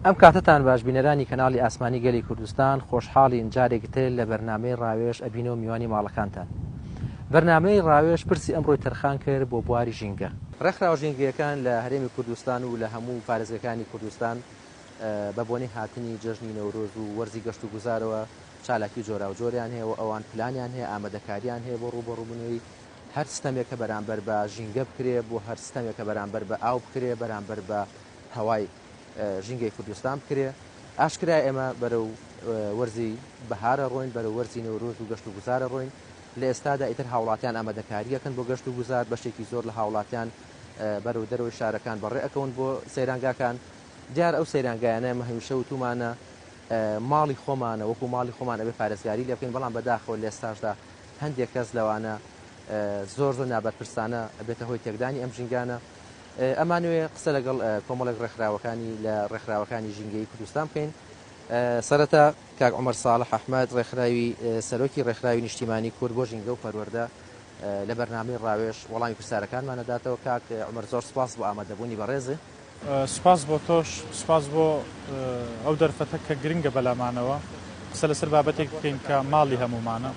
ئەم کاتەتان باش بینەرانی کەناڵی ئاسمانی گەلی کوردستان، خۆشحاڵین جارێکی تر لە بەرنامەی ڕاوێژ ئەبینەوە میوانی ماڵەکانتان. بەرنامەی ڕاوێژ پرسی ئەمڕۆی تەرخان کرد بۆ بواری ژینگە. ڕێکخراوە ژینگەیەکان لە هەرێمی کوردستان و لە هەموو پارێزگەکانی کوردستان بە بۆنەی هاتنی جەژنی نەورۆز و وەرزی گەشت و گوزارەوە چالاکی جۆراوجۆریان هەیە و ئەوان پلانیان هەیە، ئامادەکاریان هەیە بۆ ڕووبەڕووبوونەوەی هەر ستەمێک کە بەرامبەر بە ژینگە بکرێ، بۆ هەر ستەمێک کە بەرامبەر بە ئاو بکرێ، بەرامبەر بە هەوای ژینگەی کوردستان بکرێ. ئاشکرایە ئێمە بەرەو وەرزی بەهارە ڕۆین، بەرەو وەرزی نەورۆز و گەشت و گوزارە ڕۆین. لە ئێستادا ئیتر هاوڵاتیان ئامادەکاری ئەکەن بۆ گەشت و گوزار، بەشێکی زۆر لە هاوڵاتیان بەرەو دەرەوەی شارەکان بەڕێ ئەکەون بۆ سەیرانگاکان. دیارە ئەو سەیرانگایانە ئێمە هەمیشە وتومانە ماڵی خۆمانە، وەکو ماڵی خۆمان ئەبێ پارێزگاری لێ بکەین، بەڵام بەداخەوە لە ئێستاشدا هەندێک کەس لەوانە زۆر زۆر نابەرپرسانە ئەبێتە هۆی تێکدانی ئەم ژینگانە. ئەمانەوێ قسە لەگەڵ کۆمەڵێک ڕێکخراوەکانی لە ڕێکخراوەکانی ژینگەیی کوردستان بکەین. سەرەتا کاک عومەر ساڵح ئەحمەد ڕێکخراوی سەرۆکی ڕێکخراوی نیشتیمانی کورد بۆ ژینگە و پەروەردە لە بەرنامەی ڕاوێژ وەڵامی پرسیارەکانمان ئەداتەوە. کاک عومەر زۆر سپاس بۆ ئامادەبوونی بەڕێزت. سوپاس بۆ تۆش، سوپاس بۆ ئەو دەرفەتە کە گرنگە بەلامانەوە قسە لەسەر بابەتێک بکەین کە ماڵی هەموومانە.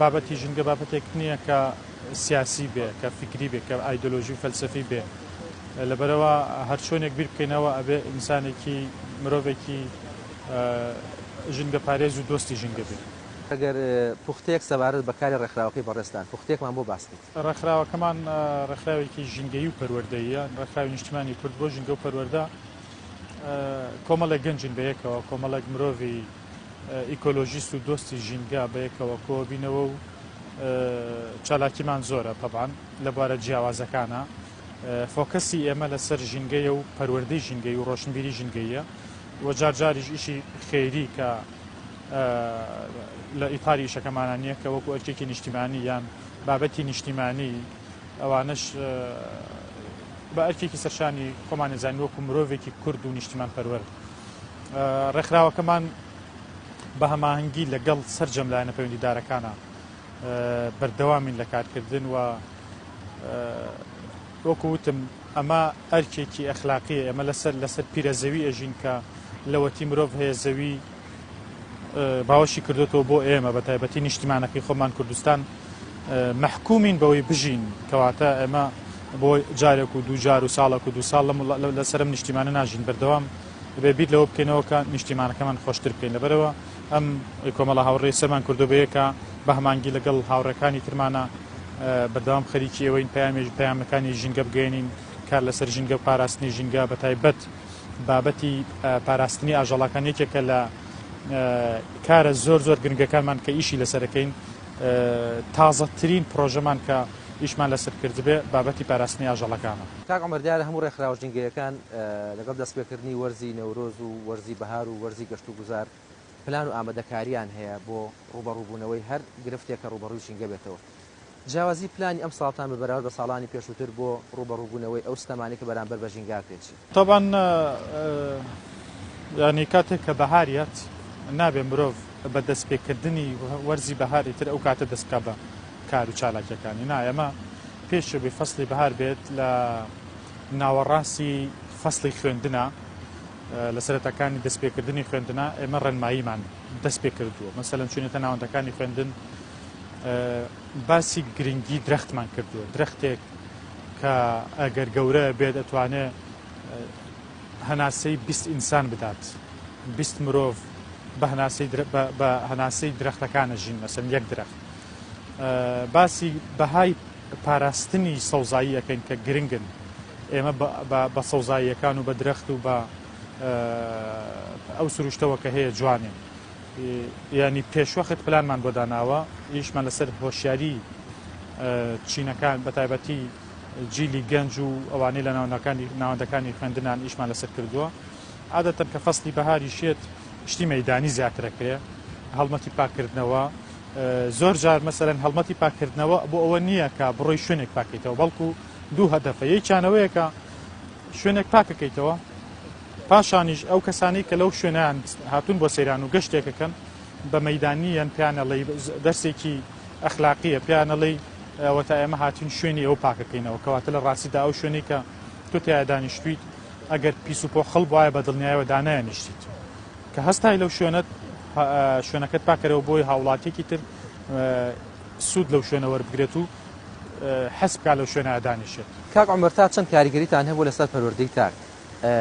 بابەتی ژینگە بابەتێک نییە کە سیاسی بێ، کە فیکری بێ، کە ئایدۆلۆژی و فەلسەفی بێ. لەبەرئەوە هەرچۆنێک بیر بکەینەوە ئەبێ ئینسانێکی، مرۆڤێکی ژینگەپارێز و دۆستی ژینگە بین. ئەگەر پوختەیەک سەبارەت بە کاری ڕێکخراوەکەی بەڕێزتان پوختەیەکمان بۆ باس بکەیت. ڕێکخراوەکەمان ڕێکخراوێکی ژینگەیی و پەروەردەییە، ڕێکخراوی نیشتیمانی کورد بۆ ژینگە و پەروەردە. کۆمەڵێک گەنجین بەیەکەوە، کۆمەڵێک مرۆڤی ئیکۆلۆژیست و دۆستی ژینگە بەیەکەوە کۆبینەوە و چالاکیمان زۆرە تەبعەن لە بوارە جیاوازەکانە. فۆکەسی ئێمە لەسەر ژینگەیە و پەروەردەی ژینگەی و ڕۆشنبیری ژینگەییە و جارجاریش ئیشی خێری کە لە ئیتاری ئیشەکەمانە نییە کە وەکو ئەرکێکی نیشتیمانی یان بابەتی نیشتیمانی ئەوانەش بە ئەرکێکی سەرشانی خۆمانی زانین وەکو مرۆڤێکی کورد و نیشتیمان پەروەر. ڕێکخراوەکەمان بە هەماهەنگی لەگەڵ سەرجەم لایەنە پەیوەندیدارەکانە بەردەوامین لە کارکردن و وەکو وتم ئەمە ئەرکێکی ئەخلاقیە ئێمە لەسەر لەسەر پیرە زەوی ئەژین کە لەوەتی مرۆڤ هەیە زەوی باوەشی کردوتەوە بۆ ئێمە بە تایبەتی نیشتیمانەکەی خۆمان کوردستان مەحکومین بەوەی بژین کەواتە ئێمە بۆ جارێک و دوو جار و ساڵێک و دوو ساڵ لەسەرم نیشتیمانە ناژین بەردەوام دەبێ بیر لەوە بکەینەوە کە نیشتیمانەکەمان خۆشتر بکەین لەبەرەوە ئەم کۆمەڵە هاوڕێی سەرمان کردو بەیەکە بە هەمانگی لەگەڵ هاوڕێکانی ترمانە بەردەوام خەریکی ئەوەین پەیامێک پەیامەکانی ژینگە بگەێنین کار لەسەر ژینگە و پاراستنی ژینگە بە تایبەت بابەتی پاراستنی ئاژەڵەکان یەکێکە لە کارە زۆر زۆر گرنگەکانمان کە ئیشی لەسەرەکەین تازەترین پرۆژەمان کە ئیشمان لەسەر کردبێ بابەتی پاراستنی ئاژەڵەکانە. کاک عومەر دیارە هەموو ڕێکخراوە ژینگەیەکان لەگەڵ دەستپێکردنی وەرزی نەورۆز و وەرزی بەهار و وەرزی گەشتوگوزار پلان و ئامادەکارییان هەیە بۆ ڕووبەڕووبوونەوەی هەر گرفتێک کە ڕووبەڕووی ژینگە بێتەوە. جیاوازی پلانی ئەمساڵتان بە بەراورد بە ساڵانی پێشووتر بۆ ڕووبەڕووبوونەوەی ئەو ستەمانەی کە بەرامبەر بە ژینگە ئەکرێت چییە؟ تەبعەن یانی کاتێک کە بەهار یەت نابێ مرۆڤ بە دەستپێکردنی وەرزی بەهار ئیتر ئەو کاتە دەست بکا بە کار و چالاکیەکانی نا ئێمە پێش ئەوەی فەسڵی بەهار بێت لە ناوەڕاستی فەسڵی خوێندنە لە سەرەتاکانی دەستپێکردنی خوێندنە ئێمە ڕێنماییمان دەست پێ کردووە مەسەلەن چوینەتە ناوەندەکانی خوێندن باسی گرنگی درەختمان کردووە درەختێک کە ئەگەر گەورە بێت ئەتوانێ هەناسەی 20 ئینسان بدات 20 مرۆڤ بە هەناسەی بە هەناسەی درەختەکانە ژین مەسەن یەک درەخت باسی بەهای پاراستنی سەوزایی ئەکەین کە گرنگن ئێمە بە سەوزاییەکان و بە درەخت و بە ئەو سروشتەوە کە هەیە جوانین ینی پێشوەخت پلانمان بۆ داناوە ئیشمان لەسەر هۆشیاری چینەکان بە تایبەتی جیلی گەنج و ئەوانەی لە ناوەندەکانی ناوەندەکانی خوێندنان ئیشمان لەسەر کردووە عادەتەن کە فەسلی بەهاری شێت شتی مەدانی زیاترەکرێ هەڵمەتی پاکردنەوە زۆر جار مەسەلەن هەڵمەتی پاکردنەوە بۆ ئەوە نییە کە بڕۆی شوێنێک پاکەیتەوە بەڵکو دوو هەدەفە یەکیانەوەیە کە شوێنێک پاکەکەیتەوە پاشانیش ئەو کەسانی کە لەو شوێنیان هاتوون بۆ سەیران و گەشتێکەکەن بە مەدانیان پیانەڵی دەرسێکی ئەخلاقیە پیانەڵی ئەوە تا ئێمە هاتین شوێنی ئەو پاکەکەینەوە کەواتە لە ڕاستیدا ئەو شوێنەی کە تۆ تیا دانیشتویت. ئەگەر پیس و پۆخڵ بوایە بە دڵنیایەوە دانایانیشتیت. کە هەستای لەو شوێنەت شوێنەکەت پاکەرەوە بۆی هاوڵاتیەکی تر سوود لەو شوێنە وەربگرێت و حەز بکات لەو شوێنە دانیشێت. کاک عومەر تا چەند کاریگەریتان هەبوو لەسەر پەروەردەی تاک؟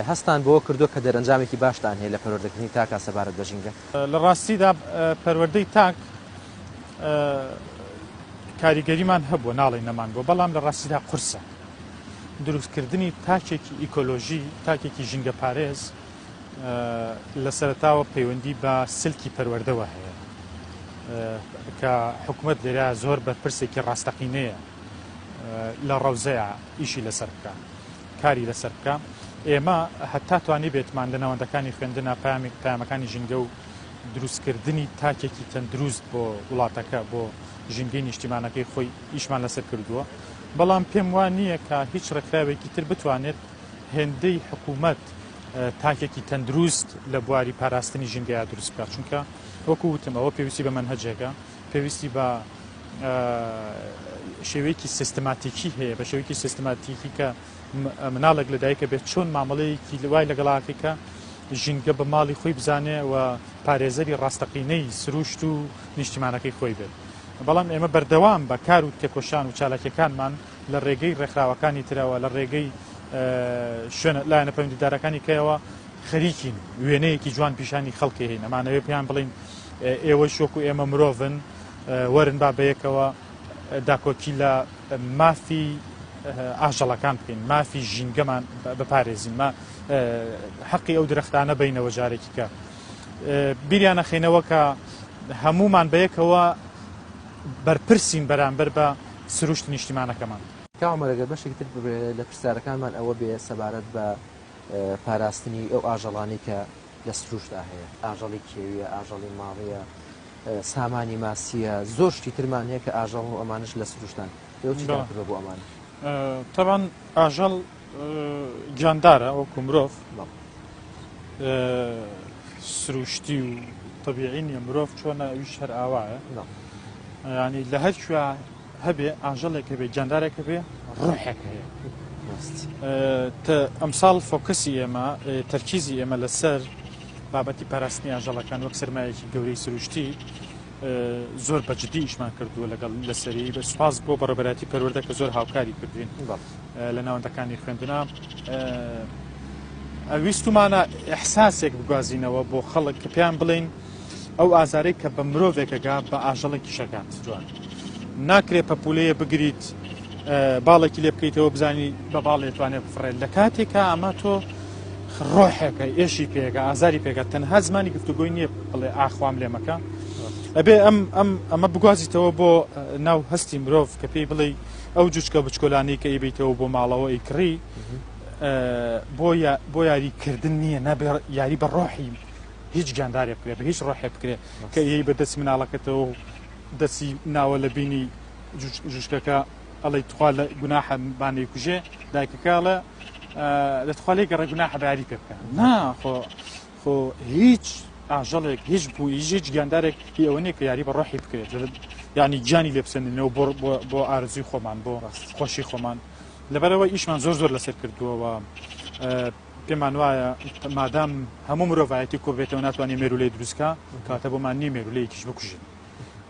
هەستتان بەوە کردووە کە دەرئەنجامێکی باشتان هەیە لە پەروەردەکردنی تاکا سەبارەت بە ژینگە؟ لە ڕاستیدا پەروەردەی تاک کاریگەریمان هەبووە، ناڵێین نەمان بووە، بەڵام لە ڕاستیدا قورسە. دروستکردنی تاکێکی ئیکۆلۆژی، تاکێکی ژینگەپارێز لە سەرەتاوە پەیوەندی بە سلکی پەروەردەوە هەیە کە حکومەت لێرە زۆر بەرپرسێکی ڕاستەقینەیە لە ڕەوزەیە ئیشی لەسەر بکە کاری لەسەر بکە ئێمە هەتا توانی بێتمان لە ناوەندەکانی خوێندنا پامیک پامەکانی ژینگە و دروستکردنی تاکێکی تەندروست بۆ وڵاتەکە بۆ ژینگەی نیشتیمانەکەی خۆی ئیشمان لەسەر کردووە بەڵام پێم وا نییە کە هیچ ڕێکخراوێکی تر بتوانێت هێندەی حکوومەت تاکێکی تەندروست لە بواری پاراستنی ژینگەیا دروست بکات چونکە وەکو وتم ئەوە پێویستی بە مەنهەجێکە پێویستی بە شێوەیەکی سیستماتیکی هەیە بە شێوەیەکی سیستماتیکی کە مناڵێک لە دایکە بێت چۆن مامەڵەیەکی وای لەگەڵاکەی کە ژینگە بە ماڵی خۆی بزانێ و پارێزەری ڕاستەقینەی سروشت و نیشتیمانەکەی خۆی بێت بەڵام ئێمە بەردەوام بە کار و تێکۆشان و چالاکیەکانمان لە ڕێگەی ڕێکخراوەکانی ترەوە لە ڕێگەی شوێنە لایەنە پەیوەندیدارەکانی کەیەوە خەریکین وێنەیەکی جوان پیشانی خەڵکی هەین ئەمانەوێ پێیان بڵین ئێوەش وەکو ئێمە مرۆڤن وەرن با بەیەکەوە داکۆکی لە مافی ئاژەڵەکان بکەین مافی ژینگەمان بپارێزین ما حەقی ئەو درەختانە بینەوە جارێکی کە بیریانە خینەوە کە هەمومان بەیەکەوە بەرپرسین بەرامبەر بە سروشت نیشتیمانەکەمان. کاک عومەر ئەگەر بەشێکی تر لە پرسیارەکانمان ئەوە بێ سەبارەت بە پاراستنی ئەو ئاژەڵانەی کە لە سروشتدا هەیە، ئاژەڵی کێویە، ئاژەڵی ماڵیە، سامانی ماسیە، زۆر شتی ترمان هەیە کە ئاژەڵن و ئەمانەش لە سروشتان، ئێوە چیتان کردوە بۆ ئەمانە؟ تەبعەن ئاژەڵ گیاندارە وەکو مرۆڤ سروشتی و تەبیعی نییە مرۆڤ چۆنە ئەویش هەر ئاوایە ینی لە هەر کوێ هەبێ ئاژەڵێک هەبێ گیاندارێک هەبێ ڕۆحێک هەیە ئەمساڵ فۆکەسی ئێمە تەرکیزی ئێمە لەسەر بابەتی پاراستنی ئاژەڵەکان وەک سرمایەکی گەورەی سروشتی زۆر بە جدی ئیشمان کردووە لەگەڵ لەسەری بە سوپاس بۆ بەڕێبەراتی پەروەردە کە زۆر هاوکاری کردوین لە ناوەندەکانی خوێندنا ویستومانە ئەحساسێک بگوازینەوە بۆ خەڵک کە پێیان بڵین ئەو ئازارەی کە بە مرۆڤێکەگا بە ئاژەڵێکی شەگات جوان ناکرێ پەپولەیە بگریت باڵێکی لێ بکەیتەوە بزانی بە باڵێ توانێت بفڕێت لە کاتێکا ئەمە تۆ ڕۆحێکە ئێشی پێگە ئازاری پێگە تەنها زمانی گفتوگۆی نییە بڵێ ئاخوام لێ مەکە ئەبێ ئەم ئەم ئەمە بگوازیتەوە بۆ ناو هەستی مرۆڤ کە پێی بڵێ ئەو جوچکە بچکۆلانەی کە ئیبیتەوە بۆ ماڵەوە ئەیکڕی بۆ بۆ یاریکردن نییە نابێ یاری بە ڕۆحی هیچ گیاندارێ بکرێ بە هیچ ڕۆحێ بکرێ کە یەی بە دەستی مناڵەکەتەوە و دەستی ناوە لە بینی جوچکەکە ئەڵێ تخوا لە گوناحە بانەی کوژێ دایکەکە ئەڵێ لە تخوا لێ گەڕێ گوناحە باری پێ بکە نا خۆ خۆ هیچ ئاژەڵێک هیچ بوو هیچ گیاندارێک هی ئەوە نییە کە یاری بە ڕۆحی بکرێت ینی گیانی لێ بسەندنەوە بۆ بۆ ئارزوی خۆمان بۆ خۆشی خۆمان لەبەرەوە ئیشمان زۆر زۆر لەسەر کردووەوە پێمان وایە مادام هەموو مرۆڤایەتی کۆبێتەوە ناتوانێت مێرولەی دروستکە کاتە بۆمان نییە مێرولەیەکیش بکوژین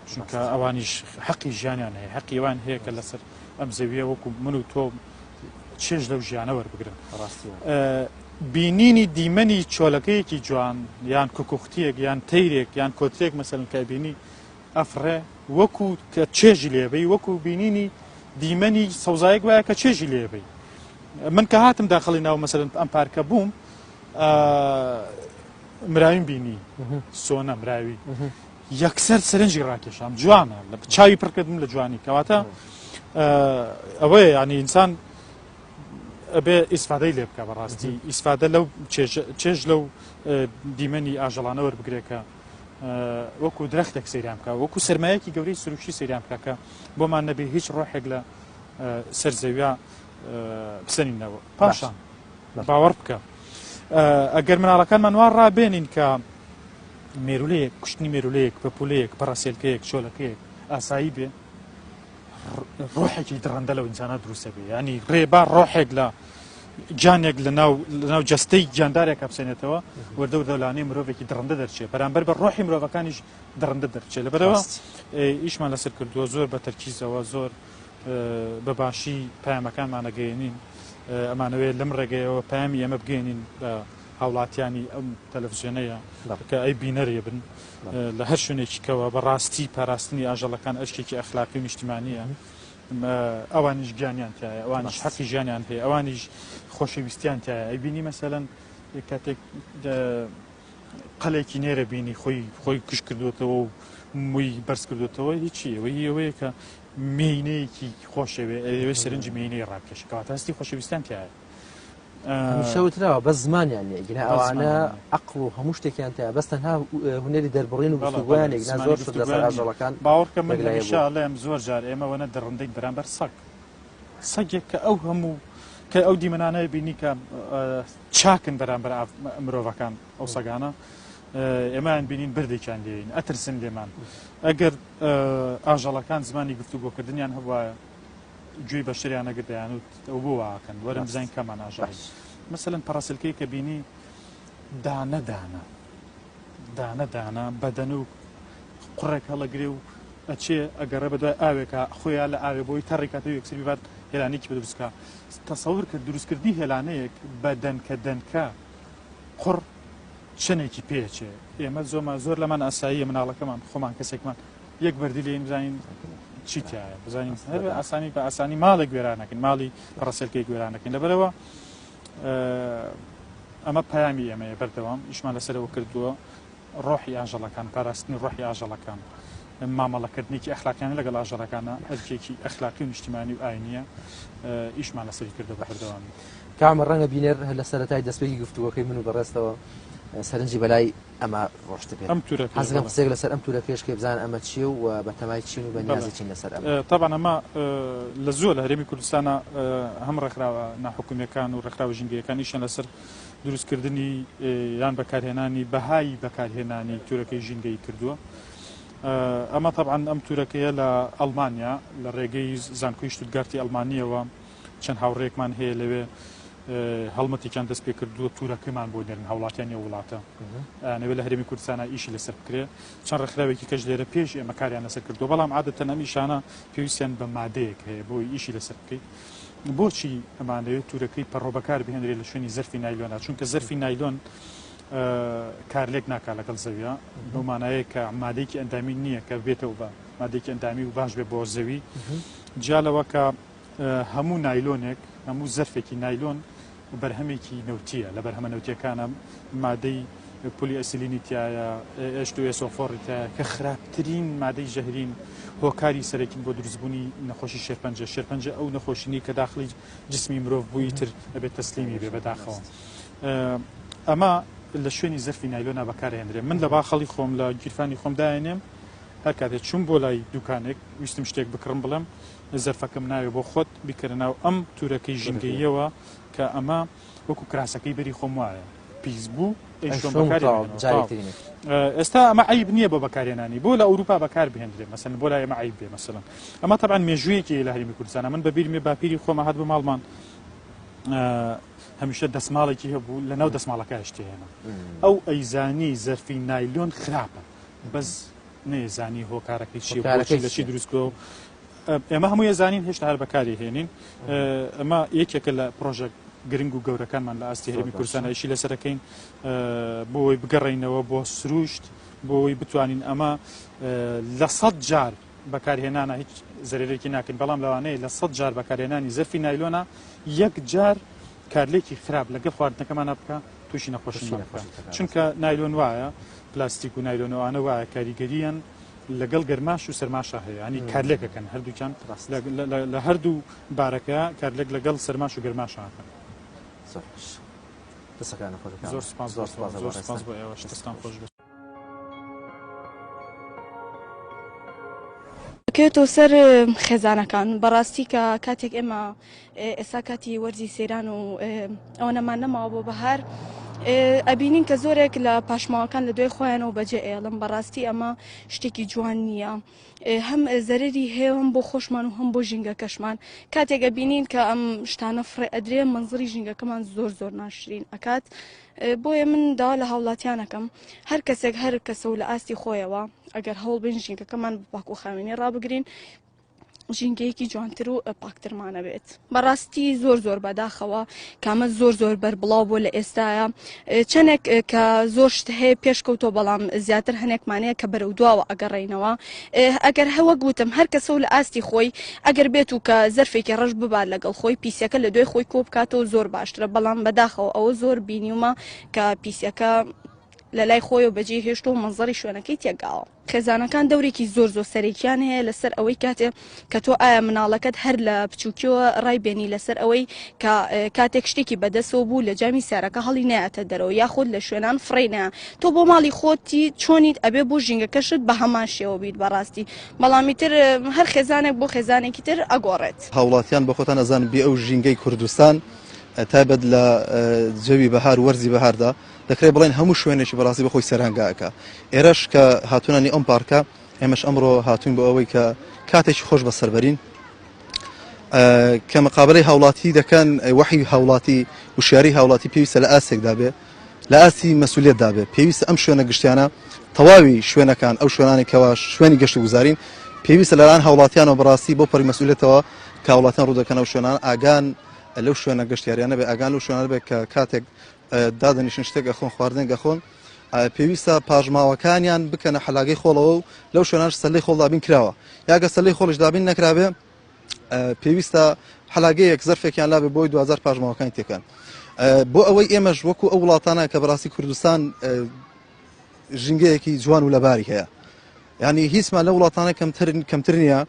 چونکە ئەوانیش حەقی ژیانیان هەیە حەقی ئەوان هەیە کە لەسەر ئەم زەویە وەکو من و تۆ چێژ لەو ژیانە وەربگرن بینینی دیمەنی چۆلەکەیەکی جوان یان کوکوختیەک یان تەیرێک یان کۆترێک مەسەلەن کە بینی ئەفڕێ وەکو کە چێژی لێبەی وەکو بینینی دیمەنی سەوزایەک وایە کە چێژی لێبەی من کە هاتم داخڵی ناو مەسەلەن ئەم پارکە بووم مراویم بینی سۆنە مراوی یەکسەر سەرنجی ڕاکێشام جوانە لە چاوی پڕکردم لە جوانی کەواتە ئەوەیە ینی ئینسان ئەبێ ئیسفادەی لێ بکە بەڕاستی ئیسفادە لەو چێژ لەو دیمەنی ئاژەڵانە وەربگرێکە وەکو درەختێک سەیران بکە وەکو سرمایەکی گەورەی سروشتی سەیران بکە کە بۆمان نەبێ هیچ ڕۆحێک لە سەر زەویا بسەنینەوە پاشان باوەڕ بکە ئەگەر مناڵەکانمان وا ڕابێنین کە مێرولەیەک کوشتنی مێرولەیەک پەپولەیەک پەڕەسێلکەیەک چۆلەکەیەک ئاسایی بێ ڕۆحێکی دڕندە لەو ئینسانە دروستە بێ ینی ڕێبا ڕۆحێک لە گیانێک لە ناو لە ناو جەستەی گیاندارێک بسێنێتەوە وردە وردە لانەی مرۆڤێکی دڕندە دەرچێت بەرامبەر بە ڕۆحی مرۆڤەکانیش دڕندە دەرچێت لەبەرەوە ئیشمان لەسەر کردووە زۆر بە تەرکیزەوە زۆر بە باشی پەیامەکانمان ئەگەیەنین ئەمانەوێت لەم ڕێگەیەوە پەیامی ئێمە بگەێنین بە هاوڵاتیانی ئەم تەلەڤزیۆنەیە کە ئەی بینەرێ بن لە هەر شوێنێکی کەوە بەڕاستی پاراستنی ئاژەڵەکان ئەرکێکی ئەخلاقی و نیشتیمانیە ئەوانیش گیانیان تایە ئەوانیش حەقی ژیانیان هەیە ئەوانیش خۆشەویستیان تایە ئەیبینی مەسەلەن کاتێک قەلێکی نێرە بینی خۆی خۆی کش کردوێتەوە و مووی بەرز کردوێتەوە هیچی ئەوەی ئەوەیە کە مێینەیەکی خۆشەوێ ئەوێ سەرنجی مێینەی ڕاکێش کەواتە هەستی خۆشەویستیان تایە. هەمیشە وتراوە بەس زمانیان نییە گینا ئەوانە عەقڵ و هەموو شتێکیان تیا بەس تەنها هونەری دەربڕین و گفتوگۆیانێک نا زۆر شت لەسەر ئاژەڵەکان باوەڕکە من هەمیشە ئەڵێم زۆر جار ئێمە وەنە دڕندەین بەرامبەر سەگ سەگێک کە ئەو هەموو کە ئەو دیمەنانە بینی کە چاکن بەرامبەر مرۆڤەکان ئەو سەگانە ئێمەیان بینین بردێکیان لێین ئەترسن لێمان ئەگەر ئاژەڵەکان زمانی گفتوگۆکردنیان هەبوایە گوێی بەشەریان نەگرت دەیانوت ئەو بۆ واکەن وەرن بزانین کامان ئاژەڵ مەسەلەن پەڕەسلکەی کە بینی دانە دانە دانە دانە بەدەن و قوڕێک هەڵەگرێ و ئەچێ ئەگەڕێ بە دوای ئاوێکە خۆیان لە ئاوێ بۆی تەڕی کاتەوە یەکسەر بیبات هێلانێکی بە دروستکە تەسەور کرد دروستکردنی هێلانەیەک بە دەنکە دەنکە قوڕ چەندێکی پێچێ ئێمە زۆمە زۆر لەمان ئاساییە مناڵەکەمان خۆمان کەسێکمان یەک بەردی لێین بزانین چی تایە بزانین هەر بە ئاسانی بە ئاسانی ماڵێک وێرانەکەین ماڵی پەڕەسێلکەیەک وێرانەکەین لەبەرەوە ئەمە پەیامی ئێمەیە بەردەوام ئیشمان لەسەرەوە کردووە ڕۆحی ئاژەڵەکان پاراستنی ڕۆحی ئاژەڵەکان مامەڵەکردنێکی ئەخلاقیانە لەگەڵ ئاژەڵەکانە ئەرکێکی ئەخلاقی و نیشتیمانی و ئاینیە ئیشمان لەسەری کردە بە بەردەوامی. کامە ڕەنگە بینەر لە سەرەتای دەستپێکی گفتوگۆکەی من و بەڕێزتەوە سەرنجی بەلای ئەمە ڕۆشتبێت. ئەم تورەکەیە حەزەکەم بەڵێ. قسەیەک لەسەر ئەم تورەکەیش بکەی بزانن ئەمە چییە و بەتەمای چین و بە بەڵێ نیازی چین لەسەر ئەمە. تەبعەن ئەمە لە زۆر لە هەرێمی کوردستانا هەم ڕێکخراوە ناحکومییەکان و ڕێکخراوە ژینگەیەکان ئیشیان لەسەر دروستکردنی یان بەکارهێنانی بەهای بەکارهێنانی تورەکەی ژینگەیی کردووە. ئەمە تەبعەن ئەم تورەکەیە لە ئەڵمانیا لە ڕێگەی زانکۆی شتوتگارتی ئەڵمانییەوە چەند هاوڕێیەکمان هەیە لەوێ هەڵمەتێکیان دەست پێ کردووە تورەکەمان بۆ نێرن هاوڵاتیانی ئەو وڵاتە ئەیانەوێت لە هەرێمی کوردستانا ئیشی لەسەر بکرێ چەند ڕێکخراوێکی کەش لێرە پێش ئێمە کاریان لەسەر کردووە بەڵام عادەتەن ئەم ئیشانە پێویستیان بە مادەیەک هەیە بۆی ئیشی لەسەر بکەیت بۆچی ئەمانەوێت تورەکەی پەڕۆ بەکار بهێنرێت لە شوێنی زەرفی نایلۆنا چونکە زەرفی نایلۆن کارلێک ناکا لەگەڵ زەویە بەو مانایە کە مادەیەکی ئەندامی نییە کە بێتەوە بە مادەیەکی ئەندامی و باش بێ بۆ زەوی جیا لەوە کە هەموو نایلۆنێک، هەموو زەرفێکی نایلۆن بەرهەمێکی نەوتییە، لە بەرهەمە نەوتییەکانە مادەی پولی ئەسیلینی تیایە، ئێش دوو ئێس ئۆ فۆڕی تیایە کە خراپترین مادەی ژەهرین، هۆکاری سەرەکین بۆ دروستبوونی نەخۆشی شێرپەنجە، شێرپەنجە ئەو نەخۆشینەی کە داخڵی جسمی مرۆڤ بوو ئیتر ئەبێت تەسلیمی بێ بەداخەوە. ئەمە لە شوێنی زەرفی نایلۆنا بەکارهێنرێ. من لە باخەڵی خۆم لە گیرفانی خۆم دایەنێم هەر کاتێ چووم بۆ لای دوکانێک ویستم شتێک بکڕم بڵێم زەرفەکەم ناوێ بۆ خۆت بیکەرە ناو ئەم تورەکەی ژینگەییەوە کە ئەمە وەکو کراسەکەی بەری خۆم وایە پیس بوو ئەیشۆم بەکاری ئێستا ئەمە عیب نییە بۆ بەکارهێنانی بۆ لە ئەوروپا بەکار بهێندرێ مەسەن بۆ لای ئێمە عیب بێ مەسەلەن ئەمە تەبعەن مێژوویەکی لە هەرێمی کوردستانە من بەبیرمێ باپیری خۆمە هات بۆ ماڵمان هەمیشە دەسماڵێکی هەبوو لە ناو دەسماڵەکە شتێنە ئەو ئەیزانی زەرفی نایلۆن خراپە بەس نەیزانی هۆکارەکەی چیە بۆچی لە چی دروست کرا ئێمە هەموو یەزانین هێشتا هەر بەکاری هێنین ئەمە یەکێکە لە پرۆژە گرنگ و گەورەکانمان لە ئاستی هەرێمی کوردستان ئیشی لەسەرەکەین بۆی بگەڕینەوە بۆ سروشت بۆی بتوانین ئەمە لە سەد جار بەکارهێنانە هیچ زەرێکی ناکەین بەڵام لەوانەیە لە سەد جار بەکارهێنانی زەرفی نایلۆنە یەک جار کارلێکی خراپ لەگەڵ خواردنەکەمانە بکە تووشی نەخۆشی چونکە نایلۆن وایە پلاستیک و نایلۆن ئەوانە وایە کاریگەریان لەگەڵ گەرماش و سەرماشا هەیە ینی کارلێکەکەن هەردووکیان لە هەردوو بارەکە کارلێک لەگەڵ سەرماش و گەرماشاکەن. زۆر سپاس زۆر سپاس زۆر سپاس بۆ ئێوەش دەستان خۆش بێت. دەکەوێتەوە سەر خێزانەکان بەڕاستی کە کاتێک ئێمە ئێستا کاتی وەرزی سەیران و ئەوەنەمان نەماوە بۆ بەهار. ئەبینین کە زۆرێک لە پاشماوەکان لە دوای خۆیانەوە بەجێ ئێڵن بەڕاستی ئەمە شتێکی جوان نییە هەم زەرری هەیە هەم بۆ خۆشمان و هەم بۆ ژینگەکەشمان کاتێک ئەبینین کە ئەم شتانە فڕێ ئەدرێ مەنزری ژینگەکەمان زۆر زۆر ناشرین ئەکات بۆیە من داوا لە هاوڵاتیانەکەم هەر کەسێک هەر کەسە و لە ئاستی خۆیەوە ئەگەر هەوڵ بین ژینگەکەمان بە پاک و خاوێنی ڕابگرین ژینگەیەکی جوانتر و پاکترمانە بێت بەڕاستی زۆر زۆر بەداخەوە کامە زۆر زۆر بەربڵاو بۆ لە ئێستاە چەندێک کە زۆر شت هەیە پێشکەوتۆ بەڵام زیاتر هەنێکمانەیە کە بەرەو دواوە ئەگەڕینەوە ئەگەر هەوەک وتم هەر کەسە و لە ئاستی خۆی ئەگەر بێت و کە زەرفێکی ڕەش ببات لەگەڵ خۆی پیسەکە لە دوای خۆی کۆ بکاتەوە زۆر باشترە بەڵام بەداخەوە ئەوە زۆر بینیومە کە پیسەکە لە لای خۆیەوە بەجێی هێشتووە و مەنزەری شوێنەکەی تێکگاوە. خێزانەکان دەورێکی زۆر زۆر سەرەکیان هەیە لەسەر ئەوەی کاتێ کە تۆ ئایا مناڵەکەت هەر لە بچووکیەوە ڕای بێنی لەسەر ئەوەی کە کاتێک شتێکی بەدەسەوە بوو لە جامی سیارەکە هەڵی نایەتە دەرەوە یاخود لە شوێنان فڕێی نایە تۆ بۆ ماڵی خۆتی چۆنیت ئەبێ بۆ ژینگەکەشت بە هەمان شێوە بیت بەڕاستی بەڵام ئیتر هەر خێزانێک بۆ خێزانێکی تر ئەگۆڕێت. هاوڵاتیان بە خۆتان ئەزانن بێ ئەو ژینگەی کوردستان تایبەت لە جەوی بەهار وەرزی بەهاردا دەکرێت بڵێن هەموو شوێنێکی بەڕاستی بەخۆی سەرانگا ئەکا ئێرەش کە هاتوونانی ئەم پارکە ئێمەش ئەمڕۆ هاتوین بۆ ئەوەی کە کاتێکی خۆش بەسەربەرین کە مقابلەی هاوڵاتی دەکەن وەحی هاوڵاتی وشیاری هاوڵاتی پێویستە لە ئاستێکدا بێ لە ئاستی مەسوولێتدا بێ پێویستە ئەم شوێنە گشتیانە تەواوی شوێنەکان ئەو شوێنانی کەوا شوێنی گەشت و گوزارین پێویستە لەلایەن هاوڵاتیانەوە بەڕاستی بۆ پەڕی مەسئولێتەوە کە هاوڵاتیان ڕوو دەکەن ئەو شوێنان ئاگان لەو شوێنە گەشتیاریانە بێ ئاگان لەو شوێنانە بێ کە کاتێک دادەنیشن شتێک ئەخۆن خواردنێک ئەخۆن پێویستە پاشماوەکانیان بکەنە حەلاگەی خۆڵەوە و لەو شوێنانش سەلەی خۆڵ دابین کراوە یاگە سەلەی خۆڵیش دابین نەکرابێ پێویستە حەلاگەیەک زەرفێکیان لابێ بۆی دوجار پاشماوەکانی تێکەن بۆ ئەوەی ئێمەش وەکو ئەو وڵاتانە کە بەڕاستی کوردستان ژینگەیەکی جوان و لەباری هەیە ینی هیچمان لە وڵاتانە کەمتر کەمتر نییە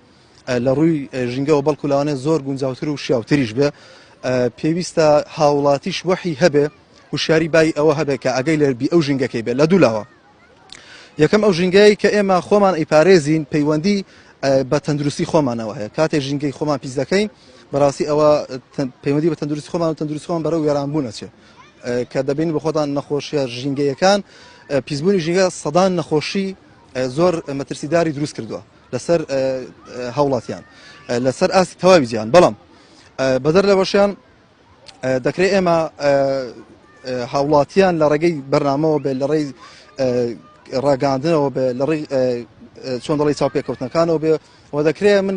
لە ڕووی ژینگەوە بەڵکو لەوانەیە زۆر گونجاوتر و شیاوتریش بێ پێویستە هاوڵاتیش وەحی هەبێ هوشیاری بای ئەوە هەبێ کە ئەگەی لە بی ئەو ژینگەکەی بێت لە دوو لاوە یەکەم ئەو ژینگەیە کە ئێمە خۆمان ئەیپارێزین پەیوەندی بە تەندروستی خۆمانەوە هەیە کاتێ ژینگەی خۆمان پیس دەکەین بەڕاستی ئەوە پەیوەندی بە تەندروستی خۆمان و تەندروستی خۆمان بەرەو وێرانبوون ئەچێ کە دەبین بە خۆتان نەخۆشیە ژینگەیەکان پیسبوونی ژینگە سەدان نەخۆشی زۆر مەترسیداری دروست کردووە لەسەر هاوڵاتیان لەسەر ئاستی تەواوی جیهان بەڵام بەدەر لەوەشیان دەکرێت ئێمە هاوڵاتیان لە ڕێگەی بەرنامەوە بێت لە ڕێی ڕاگەاندنەوە بێ لە ڕێی چۆن دەڵی چاوپێکەوتنەکانەوە بێ و دەکرێت من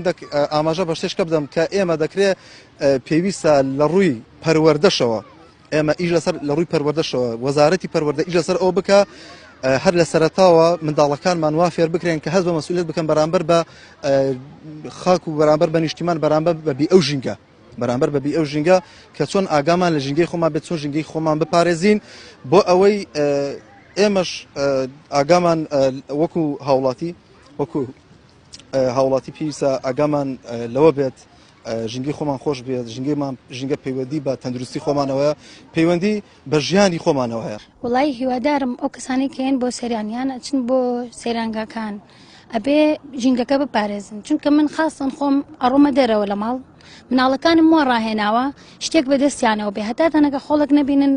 ئاماژە بە شتێکە بدەم کە ئێمە دەکرێت پێویستە لە ڕووی پەروەردەشەوە ئێمە ئیش لەسەر لە ڕووی پەروەردەشەوە وەزارەتی پەروەردە ئیش لەسەر ئەوە بکە هەر لە سەرەتاوە منداڵەکانمان وا فێر بکرێن کە هەست بە مەسئولیت بکەن بەرامبەر بە خاک و بەرامبەر بە نیشتیمان بەرامبەر بە بی ئەو ژینگە بەرامبەر بە بی ئەو ژینگە کە چۆن ئاگامان لە ژینگەی خۆمان بێت چۆن ژینگەی خۆمان بپارێزین بۆ ئەوەی ئێمەش ئاگامان وەکو هاوڵاتی وەکو هاوڵاتی پێویستە ئاگامان لەوە بێت ژینگەی خۆمان خۆش بێت ژینگەمان ژینگە پەیوەندی بە تەندروستی خۆمانەوەیە پەیوەندی بە ژیانی خۆمانەوە هەیە. وەڵایی هیوادارم ئەو کەسانەی کە یەن بۆ سەیران یان ئەچن بۆ سەیرانگاکان ئەبێ ژینگەکە بپارێزن چونکە من خاستن خۆم ئەڕۆمە دەرەوە لە ماڵ مناڵەکانم وا ڕاهێناوە شتێک بە دەستیانەوە بێ هەتا تەنەکە خۆڵک نەبینن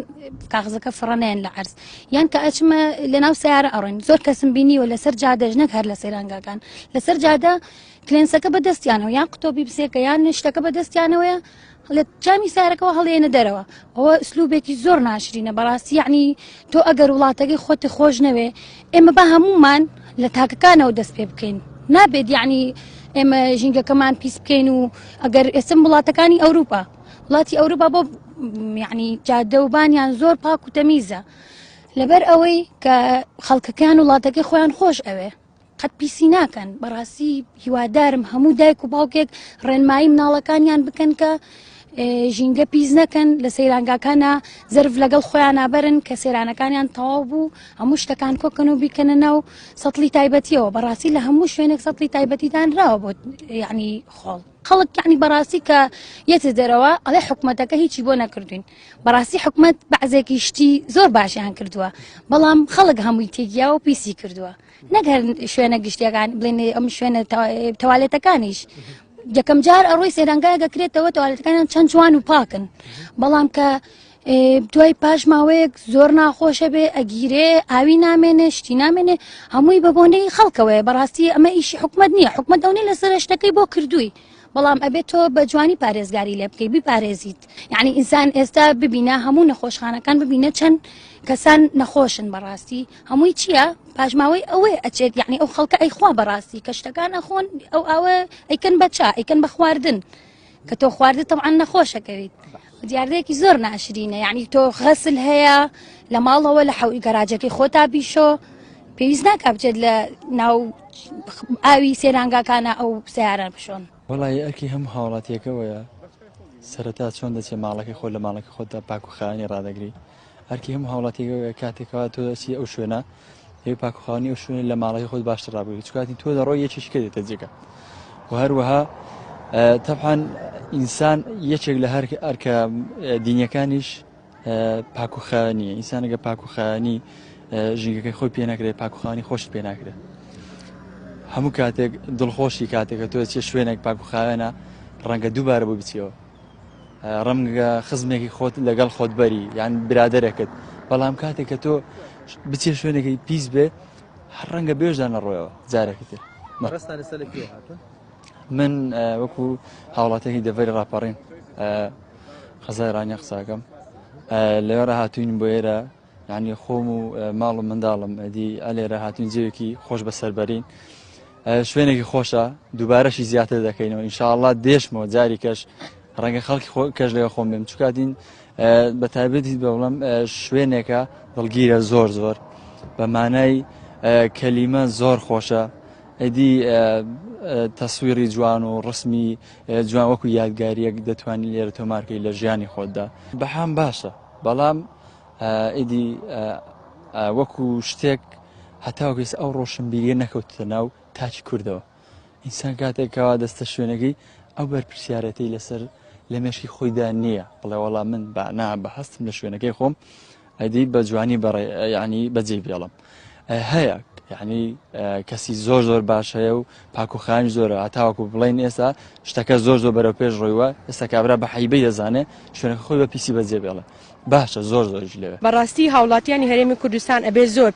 کاغزەکە فڕەنێن لە عەرز یان کە ئەچمە لەناو سیارە ئەڕۆین زۆر کەسم بینیوە لەسەر جادەش نەک هەر لە سەیرانگاکان لەسەر جادە کلێنسەکە بە دەستیانەوە یان قوتۆبی بسێکە یان شتەکە بە دەستیانەوەیە لە جامی سارەکەەوە هەڵێنە دەرەوە ئەوە ئسلوبێکی زۆر ناشرینە بەڕاستی یعنی تۆ ئەگەر وڵاتەکەی خۆتی خۆش نەوێ ئێمە بە هەمومان لە تاکەکانەوە دەست پێ بکەین نابێت یعنی ئێمە ژینگەکەمان پیس بکەین و ئەگەر ئێسم وڵاتەکانی ئەوروپا وڵاتی ئەوروپا بۆ یعنی جادە و بانیان زۆر پاک و تەمیزە لەبەر ئەوەی کە خەڵکەکەیان وڵاتەکەی خۆیان خۆش ئەوێ قەت پیسی ناکەن بەڕاستی هیوادارم هەموو دایک و باوکێک ڕێنمایی مناڵەکانیان بکەن کە ژینگە پیس نەکەن لە سەیرانگاکانە زەرف لەگەڵ خۆیان نابەرن کە سەیرانەکانیان تەواو بوو هەموو شتەکان کۆکەن و بیکەنە ناو سەتڵی تایبەتیەوە بەڕاستی لە هەموو شوێنێک سەتڵی تایبەتی دانراوە بۆ یعنی خۆڵ خەڵک یعنی بەڕاستی کە یەتە دەرەوە ئەڵێ حکومەتەکە هیچی بۆ نەکردوین بەڕاستی حکومەت بەعزێکی شتی زۆر باشیان کردووە بەڵام خەڵک هەمووی تێگیا و پیسی کردووە نەک هەر شوێنە گشتیەکان بڵێن ئەم شوێنە تەوالێتەکانیش یەکەم جار ئەڕۆی سێرانگایەکە کرێتەوە تەوالێتەکانیان چەند جوان و پاکن بەڵام کە. دوای پاش ماوەیەک زۆر ناخۆشە بێ ئەگیرێ ئاوی نامێنێ شتی نامێنێ هەمووی بە بۆنەی خەڵکەوەیە بەڕاستی ئەمە ئیشی حکومت نییە حکومت ئەونەی لەسەر شتەکەی بۆ کردووی بەڵام ئەبێت تۆ بە جوانی پارێزگاری لێ بکەی بیپارێزیت یعنی ئینسان ئێستا ببینە هەموو نەخۆشخانەکان ببینە چەند کەسان نەخۆشن بەڕاستی هەمووی چییە پاشماوەی ئەوەی ئەچێت یعنی ئەو خەڵکە ئەیخوا بەڕاستی کە شتەکان ئەخۆن ئەو ئاوە ئەیکەن بە چا ئەیکەن بە خواردن کە تۆ خواردت تەبعەن نەخۆشەکەویت دیاردەیەکی زۆر ناشرینە یعنی تۆ غەسل هەیە لە ماڵەوە لە حەوی گەراجەکەی خۆتا بیشۆ پێویست ناکا بچێت لە ناو ئاوی سێرانگاکانە ئەو سیارە بشۆن. وەڵایی ئەرکی هەموو هاوڵاتیەکەوەیە سەرەتا چۆن دەچێت ماڵەکەی خۆت لە ماڵەکە خۆتدا پاک و خاوێنی ڕادەگری ئەرکی هەموو هاوڵاتیەکەوەیە کاتێکەوە تۆ دەچی ئەو شوێنە هەیە پاکوخاوانی ئەو شوێنە لە ماڵەکەی خۆت باشتر ڕابگری چکاتی تۆ دەڕۆی یەکێکی کە دێتە جێگە و هەروەها تەبعەن ئینسان یەکێک لە هەر ئەرکە دینیەکانیش پاکوخانی ئینسانەگە پاکوخانی ژینگەکەی خۆی پێ نەکرێت پاکوخانی خۆشت پێ ناکرێت هەموو کاتێک دڵخۆشی کاتێکە تۆ چێ شوێنێک پاکوخاوێنە ڕەنگە دووبارە بۆ بچیەوە ڕەنگە خزمێکی خۆت لەگەڵ خۆت بەری یان برادەرێکت بەڵام کاتێک کە تۆ بچێ شوێنێکی پیس بێ هەر ڕەنگە بێژدا نەڕۆیەوە جارێکی تر من وەکو هاوڵاتێکی دەڤەری ڕاپەڕین قەزای ڕانیە قساکەم لەوێ هاتوین بۆ ئێرە یعنی خۆم و ماڵ و منداڵم ئەدی ئەلێرە هاتوین جێوێکی خۆش بەسەربەرین شوێنێکی خۆشە دووبارەشی زیاتر دەکەینەوە ئینشاءاللە دێشمەوە جاری کەش ڕەنگە خەڵکی خۆ کەش لەگە خۆم بێم چکاتین بە تایبەتی بەڵم شوێنێکە دڵگیرە زۆر زۆر بە مانای کەلیمە زۆر خۆشە ئەدی تەسویری جوان و ڕسمی جوان وەکو یادگاریەک دەتوانین لێرە تۆمارکەی لە ژیانی خۆتدا بەهام باشە بەڵام ئیدی وەکو شتێک هەتاوەکو ئێستا ئەو ڕۆشنبیریە نەکەوتە ناو تاکی کوردەوە ئینسان کاتێک کەوا دەستە شوێنەکەی ئەو بەرپرسیارەتی لەسەر لە مێشکی خۆیدا نییە بڵێ وەڵا من بە نا بە هەستم لە شوێنەکەی خۆم ئەدی بە جوانی بەڕێ ینی بەجێ بێڵم هەیە یعنی کەسی زۆر زۆر باش هەیە و پاکوخانی زۆرە هەتاوەکو بڵین ئێستا شتەکە زۆر زۆر بەرەو پێش ڕۆیوە ئێستا کابرا بە حیبەی دەزانێ شوێنەکە خۆی بە پیسی بەجێ بێڵێ باشە زۆر زۆریش لەوێ. بەڕاستی هاوڵاتیانی هەرێمی کوردستان ئەبێ زۆر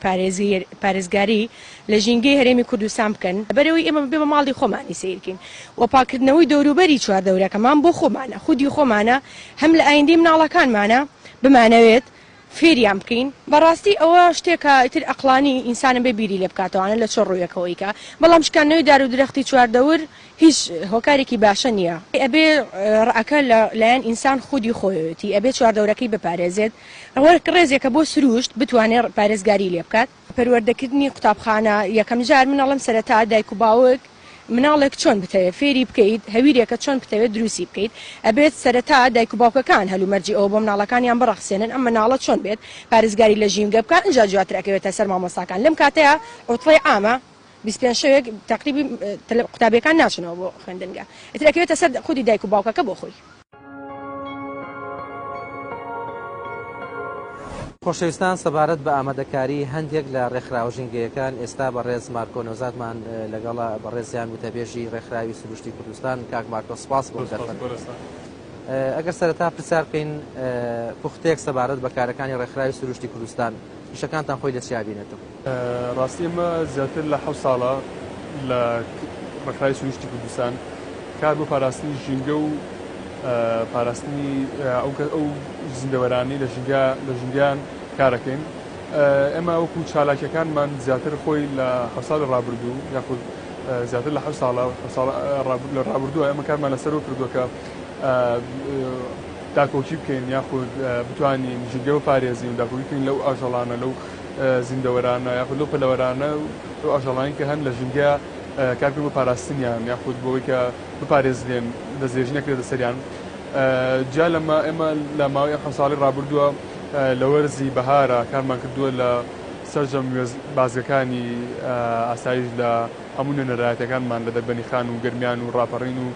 پارێزگاری لە ژینگەی هەرێمی کوردستان بکەن لەبەرئەوەی ئێمە بێ بە ماڵی خۆمانی سەیرکەین و پاکردنەوەی دەوروبەری چواردەورەکەمان بۆ خۆمانە خودی خۆمانە هەم لە ئایندەی مناڵەکانمانە بمانەوێت فێریان بکەین بەڕاستی ئەوە شتێکە ئیتر ئەقڵانی ئینسانە بێ بیری لێ بکاتەوانە لە چ ڕوویەکەوە ئیکا بەڵام شکاندنەوەی دار و درەختی چواردەور هیچ هۆکارێکی باشە نیە. ئەبێ ڕئەکە لە لایەن ئینسان خودی خۆیەتی ئەبێ چواردەورەکەی بپارێزێت وەک ڕێزێکە بۆ سروشت بتوانێ پارێزگاری لێ بکات. پەروەردەکردنی قوتابخانە یەکەم جار من ئەڵێم سەرەتا دایک و باوک مناڵێک چۆن بتەوێت فێری بکەیت هەویرێکە چۆن بتەوێت دروستی بکەیت ئەبێت سەرەتا دایک و باوکەکان هەلومەرجی ئەوە بۆ مناڵەکانیان بڕەخسێنن ئەم مناڵە چۆن بێت پارێزگاری لە ژینگە بکات ئینجا دواتر ئەکەوێتە سەر مامۆستاکان لەم کاتەیا عوتڵەی عامە 25 شەوێک تەقریبی قوتابیەکان ناچنەوە بۆ خوێندنگە ئیتر ئەکەوێتە سەر خودی دایک و باوکەکە بۆ خۆی. خۆشەویستان سەبارەت بە ئامادەکاری هەندێک لە ڕێکخراوە ژینگەیەکان ئێستا بەڕێز مارکۆ نەوزادمان لەگەڵە بەڕێزیان وتەبێژی ڕێکخراوی سروشتی کوردستان کاک مارکۆ سپاس بۆ دەرفەت ئەگەر سەرەتا پرسیار بکەین پوختێک سەبارەت بە کارەکانی ڕێکخراوی سروشتی کوردستان ئیشەکانتان خۆی لە چیا بینێتەوە؟ ڕاستی ئێمە زیاتر لە حەوت ساڵە لە ڕێکخراوی سروشتی کوردستان کار بۆ پاراستنی ژینگە و پاراستنی ئەو ئەو زیندەوەرانەی لە ژینگە لە ژینگەیان کارەکەین ئێمە وەکو چالاکیەکانمان زیاتر خۆی لە حەوت ساڵی ڕابردوو یاخود زیاتر لە حەوت ساڵە لە ڕابردووە ئێمە کارمان لەسەرەوە کردووە کە داکۆکی بکەین یاخود بتوانین ژینگە بپارێزین و داکۆکی بکەین لەو ئاژەڵانە لەو زیندەوەرانە یاخود لەو پەلەوەرانە و لەو ئاژەڵانەی کە هەن لە ژینگە کار بکەین بۆ پاراستنیان یاخود بۆی کە بپارێزرێن دەستدرێژی نەکرێتە سەریان جیا لەمە ئێمە لە ماوەی ئەم حەوت ساڵەی ڕابردووە لە وەرزی بەهارە کارمان کردووە لە سەرجەم بازگەکانی ئاسایش لە هەموو نوێنەرایەتەکانمان لە دەربەنیخان و گەرمیان و ڕاپەڕین و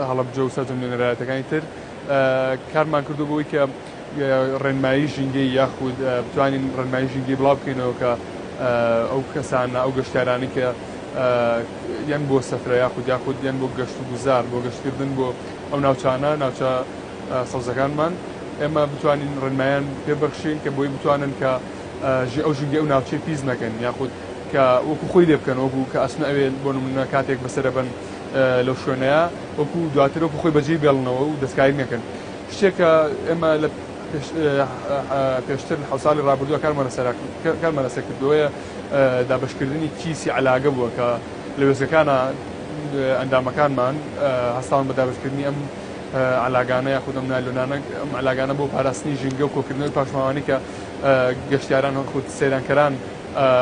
هەڵەبجە و سەرجەم نوێنەرایەتەکانی تر کارمان کردو بۆی کە ڕێنمایی ژینگەی یاخود بتوانین ڕێنمایی ژینگەی بڵاو بکەینەوە کە ئەو کەسانە ئەو گەشتیارانەی کە یان بۆ سەفرە یاخود یاخود یان بۆ گەشت و گوزار بۆ گەشتکردن بۆ ئەو ناوچانە ناوچە سەوزەکانمان. ئێمە بتوانین ڕێنمایان پێ بەخشین کە بۆی بتوانن کە ئەو ژینگەی ئەو ناوچەی پیس نەکەن یاخود کە وەکو خۆی لێ بکەن وەکو کە ئەچنە ئەوێ بۆ نمونە کاتێک بەسەرەبەن لەو شوێنەیە وەکو دواتر وەکو خۆی بەجێی بێڵنەوە و دەستکاری نەکەن شتێک کە ئێمە لە پێشتر لە حەوساڵی ڕابردووە کارمان لەسەر کارمان لەسەر کردووەیە دابەشکردنی کیسی عەلاگە بووە کە لە وێستگەکانە ئەندامەکانمان هەستاون بە دابەشکردنی ئەم عەلاگانە یاخود ئەم نایلۆنانە ئەم عەلاگانە بۆ پاراستنی ژینگە و کۆکردنەوەی پاشماوانی کە گەشتیاران خود سەیرانکەران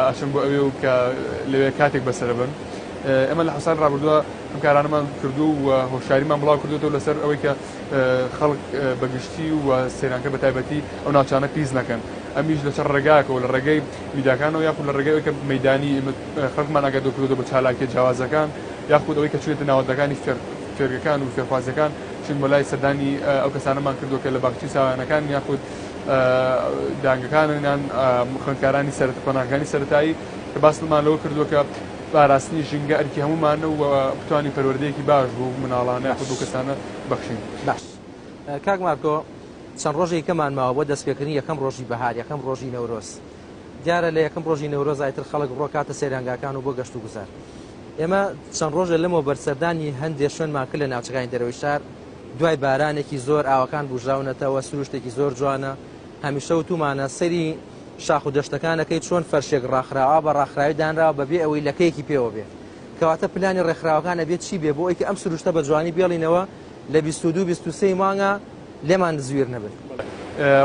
ئەچن بۆ ئەوێ و کە لەوێ کاتێک بەسەربن ئێمە لە حەسان ڕابردووە ئەم کارانەمان کردو و هۆشیاریمان بڵاو کردوێتەوە لەسەر ئەوەی کە خەڵک بەگشتی و سەیرانکە بە تایبەتی ئەو ناوچانە پیس نەکەن ئەمیش لەسەر ڕێگاکەەوە لە ڕێگەی میداکانەوە یاخود لە ڕێگەی ئەوەی کە مەدانی خەڵکمان ئاگادار کردووە بە چالاکیە جیاوازەکان یاخود ئەوەی کە چوێتە ناوەندەکانی فێرگەکان و فێرخوازیەکان چون بۆ لای سەردانی ئەو کەسانەمان کردووە کە لە باخچەی ساوایانەکان یاخود دانگەکانن یان خوێندکارانی سەرەتا قۆناغەکانی سەرەتایی کە باسمان لەوە کردووە کە پاراستنی ژینگە ئەرکی هەموومانە و بتوانین پەروەردەیەکی باش بۆ مناڵانە یاخود بۆ کەسانە بەخشین. باش کاک مارکۆ چەند ڕۆژێکی کەمان ماوە بۆ دەستپێکردنی یەکەم ڕۆژی بەهار یەکەم ڕۆژی نەورۆز دیارە لە یەکەم ڕۆژی نەورۆز ئیتر خەڵک ڕۆکاتە سەیرانگاکان و بۆ گەشت و گوزار ئێمە چەند ڕۆژێ لەمەوبەر سەردانی هەندێ شوێنمان کرد لە ناوچەکانی دەرەوەی شار دوای بارانێکی زۆر ئاوەکان بوژاونەتەوە سروشتێکی زۆر جوانە هەمیشە وتومانە سەری شاخ و دەشتەکانەکەی چۆن فەرشێک ڕاخراوە بە ڕاخراوی دانراوە بەبێ ئەوەی لەکەیەکی پێوە بێ کەواتە پلانی ڕێکخراوەکان ئەبێت چی بێ بۆ ئەوەی کە ئەم سروشتە بە جوانی بێڵینەوە لە 22 23 مانگا لێمان زویر نەبن.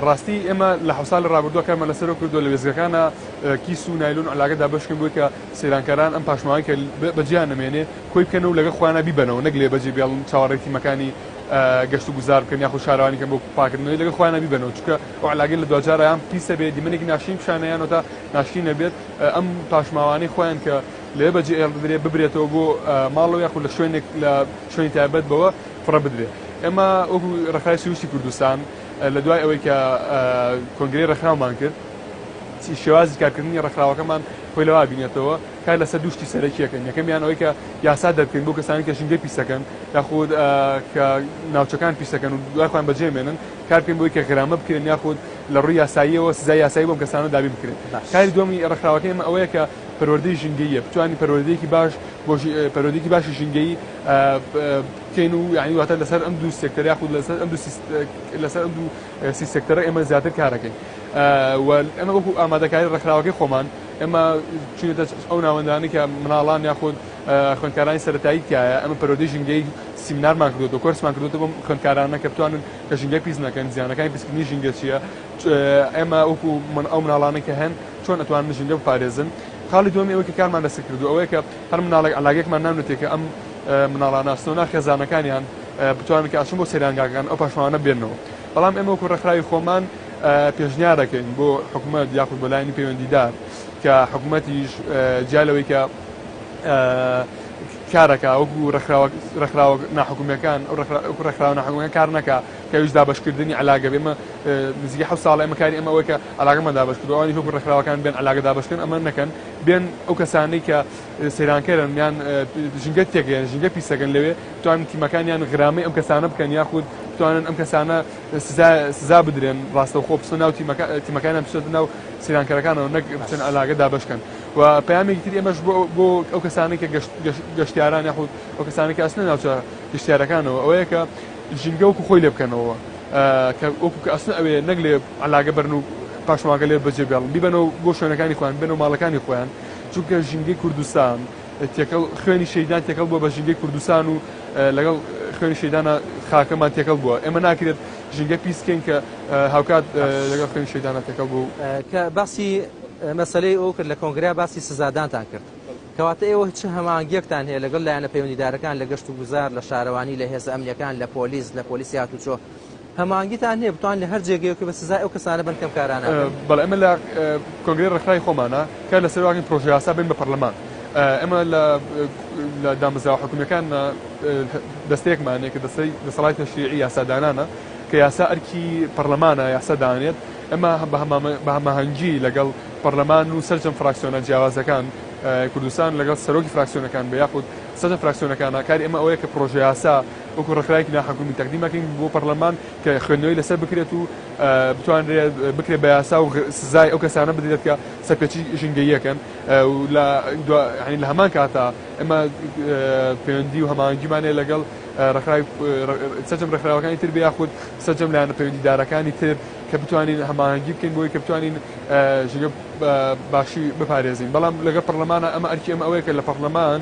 ڕاستی ئێمە لە حەوت ساڵی ڕابردووە کارمان لەسەرەوە کردووە لە وێستگەکانا کیس و نایلۆن و عەلاگە دابەشکەن بۆی کە سەیرانکەران ئەم پاشماوەی کە بەجێیان نەمێنێ کۆی بکەنەوە و لەگەڵ خۆیانا بیبەنەوە نەک لێ بەجێ بێڵن چاوەڕێی تیمەکانی گەشت و گوزار بکەن یاخود شارەوانی کەن بۆ پاکردنەوەی لەگەڵ خۆیانا بیبەنەوە چونکە ئەو عەلاگەی لە دواجارا یان پیسە بێ دیمەنێکی ناشرین پیشانە یان وەتا ناشرین نەبێت ئەم پاشماوانەی خۆیان کە لەوێ بەجێ ئێڵدرێ ببرێتەوە بۆ ماڵەوە یاخود لە شوێنێک لە شوێنی تایبەت بەوە فڕە بدرێ. ئێمە وەکو ڕێکخراوی سروشتی کوردستان لە دوای ئەوەی کە کۆنگرەی ڕێکخراومان کرد شێوازی کارکردنی ڕێکخراوەکەمان خۆی لەوا بینێتەوە کار لەسەر دوو شتی سەرەکیەکەن یەکەمیان ئەوەی کە یاسا دەرکەین بۆ کەسانی کە ژینگە پیسەکەن یاخود کە ناوچەکان پیسەکەن و دوای خۆیان بەجێ مێنن کار بکەین بۆی کە غرامە بکرێن یاخود لە ڕووی یاساییەوە سزای یاسایی بۆم کەسانە دابین بکرێن کاری دووەمی ڕێکخراوەکەی ئێمە ئەوەیە کە پەروەردەی ژینگەییە بتوانین پەروەردەیەکی باش بۆ پەروەردەیەکی باشی ژینگەیی بکەین و یعنی واتە لەسەر ئەم دوو سێکتەر یاخود لەسەر ئەم دوو لەسەر ئەم دوو سی سێکتەرە ئێمە زیاتر کارەکەین و ئێمە وەکو ئامادەکاری ڕێکخراوەکەی خۆمان ئێمە چوینەتە ئەو ناوەندانەی کە مناڵان یاخود خوێندکارانی سەرەتایی تایە ئەمە پەروەردەی ژینگەی سیمینارمان کردوەوە کۆرسمان کردوەوە بۆ خوێندکارانە کە بتوانن کە ژینگە پیس نەکەن زیانەکانی پیسکردنی ژینگە چییە ئێمە وەکو من ئەو مناڵانەی کە هەن چۆن ئەتوانن ژینگە بپارێزن خاڵی دووەمی ئەوەی کە کارمان لەسەر کردو ئەوەیە کە هەر مناڵێک عەلاگێکمان نامنێتێ کە ئەم مناڵانە ئەچنەوە ناو خێزانەکانیان بتوانن کە ئەچن بۆ سەیرانگاکان ئەو پاشماوانە بێننەوە بەڵام ئێمە وەکو ڕێکخراوی خۆمان پێشنیارەکەین بۆ حکومەت یاخود بۆ لایەنی پەیوەندیدار کە حکومەتیش جیا لەوەی کە کارەکە وەکو ڕێکخراوە ناحکومیەکان وەکو ڕێکخراوە ناحکومیەکان کار نەکا کە ئەویش دابەشکردنی عەلاگە بێ ئێمە نزیکەی حەوت ساڵە ئێمە کاری ئێمە ئەوەیە کە عەلاگەمان دابەش کردووە ئەوانیش وەکو ڕێکخراوەکان بێن عەلاگە دابەش بکەن ئەمە نەکەن بێن ئەو کەسانەی کە سەیرانکەرن یان ژینگە تێکەیان ژینگە پیسەکەن لەوێ بتوانن تیمەکانیان غرامەی ئەم کەسانە بکەن یاخود بتوانن ئەم کەسانە سزا بدرێن ڕاستەوخۆ بچنە ناو تیمەکانیان بچێتە ناو سەیرانکەرەکانەوە نەک بچن عەلاگە دابەشکەن و پەیامێکی تری ئێمەش بۆ ئەو کەسانەی کە گەشتیاران یاخود ئەو کەسانەی کە ئەچنە ناوچە گەشتیارەکانەوە ئەوەیە کە ژینگە وەکو خۆی لێ بکەنەوە کە وەکو کە ئەچنە ئەوێ نەک لێ عەلاگە بەرن و پاشماوەکە لێ بەجێ بێڵن بیبەنەوە بۆ شوێنەکانی خۆیان ببەنەوە ماڵەکانی خۆیان چونکە ژینگەی کوردستان تێکەڵ خوێنی شەیدان تێکەڵ بووە بە ژینگەی کوردستان و لەگەڵ خوێنی شەیدانە خاکەمان تێکەڵ بووە ئێمە ناکرێت ژینگە پیس بکەین کە هاوکات لەگەڵ خوێنی شەیدانە تێکەڵ بوو. کە باسی مەسەلەی ئەو کرد لە کۆنگرە باسی سزادانتان کرد کەواتە ئێوە چ هەماهەنگیەکتان هەیە لەگەڵ لایەنە پەیوەندیدارەکان لە گەشت و گوزار لە شارەوانی لە هێزە ئەمنیەکان لە پۆلیس لە پۆلیسی هاتوچۆ هەماهەنگیتان هەیە بتوان لە هەر جێگەیەک بە سزای ئەو کەسانە بن کەم کارانە بەڵێ ئێمە لە کۆنگرەی ڕێکخراوی خۆمانە کار لەسەر واکەین پرۆژە یاسا بێن بە پەرلەمان ئێمە لە لە دامەزراوە حکومیەکان دەستەیەکمان هەیە کە دەستەی دەسەڵاتی تەشریعی یاسادانانە کە یاسا ئەرکی پەرلەمانە یاسا دانێت ئێمە بە هەماهەنگی لەگەڵ پەرلەمان و سەرجەم فراکسیۆنە جیاوازەکان کوردستان لەگەڵ سەرۆکی فراکسیۆنەکان بە یاخود. سەرجەم فراکسیۆنەکانە. کاری ئێمە ئەوەیە کە پڕۆژەیاسا وەکو ڕێکخراوێکی ناحکومی تەقدیم ئەکەین بۆ پەڕلەمان کە خوێندنەوەی لەسەر بکرێت و بتوانرێت بکرێت بە یاسا و سزای ئەو کەسانە بدرێت کە سەرپێچی ژینگەیی ئەکەن و لە یانی لە هەمان کاتا ئێمە پەیوەندی و هەماهەنگیمان هەیە لەگەڵ ڕێکخراوی سەرجەم ڕێکخراوەکانی تر بێ یاخود سەرجەم لایەنە پەیوەندیدارەکانی تر کە بتوانین هەماهەنگی بکەین بۆی کە بتوانین ژینگە باشی بپارێزین بەڵام لەگەڵ پەرلەمانە ئەمە ئەرکی ئەمە ئەوەیە کە لە پەرلەمان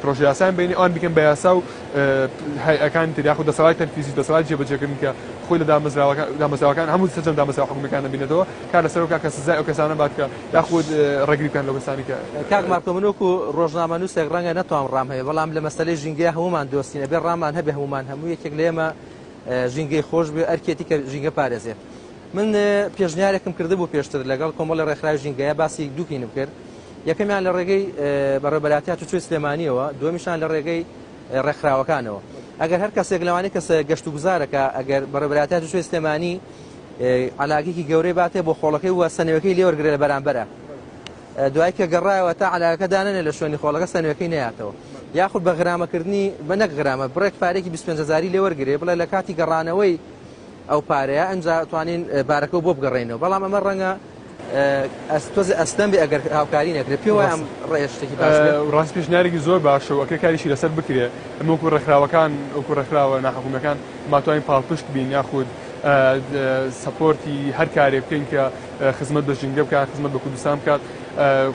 پرۆژەیاسایان بینی ئەوان بیکەن بە یاسا و هەیئەکانی تر یاخود دەسەڵاتی تەنفیزی دەسەڵاتی جێبەجێکردن کە خۆی لە دامەزراوەکان دامەزراوەکان هەموو سەرجەم دامەزراوە حکومیەکان دەبینێتەوە کار لەسەر بکات کە سزای ئەو کەسانە بات کە یاخود ڕێگری بکەن لەو کەسانی کە کاک مارکۆ من وەکو ڕۆژنامەنووسێک ڕەنگە نەتوانم ڕام هەبێ بەڵام لە مەسەلەی ژینگەیە هەموومان دۆستین ئەبێ ڕامان هەبێ هەموومان هەموو یەکێک لە ئێمە ژینگەی خۆش بێ ئەرکێتی کە ژینگە پارێزێ من پێشنیارێکم کردبوو پێشتر لەگەڵ کۆمەڵی ڕێکخراوی ژینگەیە باسی دووکینم کرد یەکەمیان لە ڕێگەی بەڕێوەبەرایەتی هاتوچۆی سلێمانیەوە، دووەمیشان لە ڕێگەی ڕێکخراوەکانەوە. ئەگەر هەر کەسێک لەوانەی کەسە گەشت و گوزارەکە ئەگەر بەڕێوەبەرایەتی هاتوچۆی سلێمانی عەلاگێکی گەورەی باتێ بۆ خۆڵەکەی و سەنەوەکەی لێوەرگرێ لە بەرامبەرە دوای کە گەڕایەوە تا عەلاگەکە دانەنێ لە شوێنی خۆڵەکە سەنەوەکەی نەیاتەوە یاخود بە غرامەکردنی بە نەک غرامە بڕێک پارێکی 25 هزاری لێوەرگرێ بڵێ لە کاتی گەڕانەوەی ئەو پارەیە ئەنجا توانین بارەکە بۆ بگەڕێنەوە بەڵام ئەمە ڕەنگە تۆزێ ئەستەم بێ ئەگەر هاوکاری نەکرێت پێ وایە ئەم ڕێیە شتێکی باش بێت؟ ڕاست پێشنیارێکی زۆر باشە و ئەکرێ کاریشی لەسەر بکرێ ئەمە وەکو ڕێکخراوەکان وەکو ڕێکخراوە ناحکومیەکان ماتوانین پاڵپشت بین یاخود سەپۆرتی هەر کارێک بکەین کە خزمەت بە ژینگە بکات خزمەت بە کوردستان بکات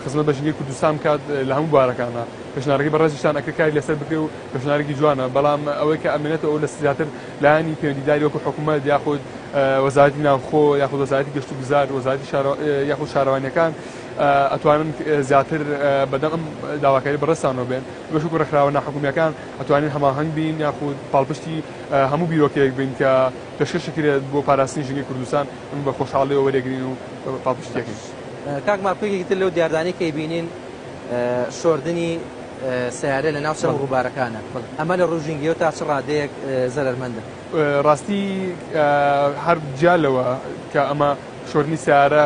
خزمەت بە ژینگەی کوردستان بکات لە هەموو بوارەکانە پێشنارەکەی بەڕێزیشتان ئەکرێ کاری لەسەر بکرێ و پێشنارێکی جوانە بەڵام ئەوەی کە ئەمێنێتەوە ئەو لە زیاتر لایەنی پەیوەندیداری وەکو حکوومەت یاخود وەزارەتی ناوخۆ یاخود وەزارەتی گەشتوگوزار وەزارەتی یاخود شارەوانیەکان ئەتوانن زیاتر بەدەم ئەم داواکاری بەڕێزتانەوە بێن بەش وەکو ڕێکخراوە ناحکومیەکان ئەتوانین هەماهەنگ بین یاخود پاڵپشتی هەموو بیرۆکەیەک بین کە پێشکەش کرێت بۆ پاراستنی ژینگەی کوردستان ئەم بە خۆشحاڵیەوە وەرێگرین و پاڵپشتیەکەین. کاک مارکۆ یەکێکی تر لەو دیاردانەی کە ئەیبینین شۆردنی سەیارە لە ناو چەم و ڕووبارەکانە ئەمە لە ڕووی ژینگەیەوە تا چ ڕادەیەک زەرەرمەندە؟ ڕاستی هەر جیا لەوە کە ئەمە شۆردنی سەیارە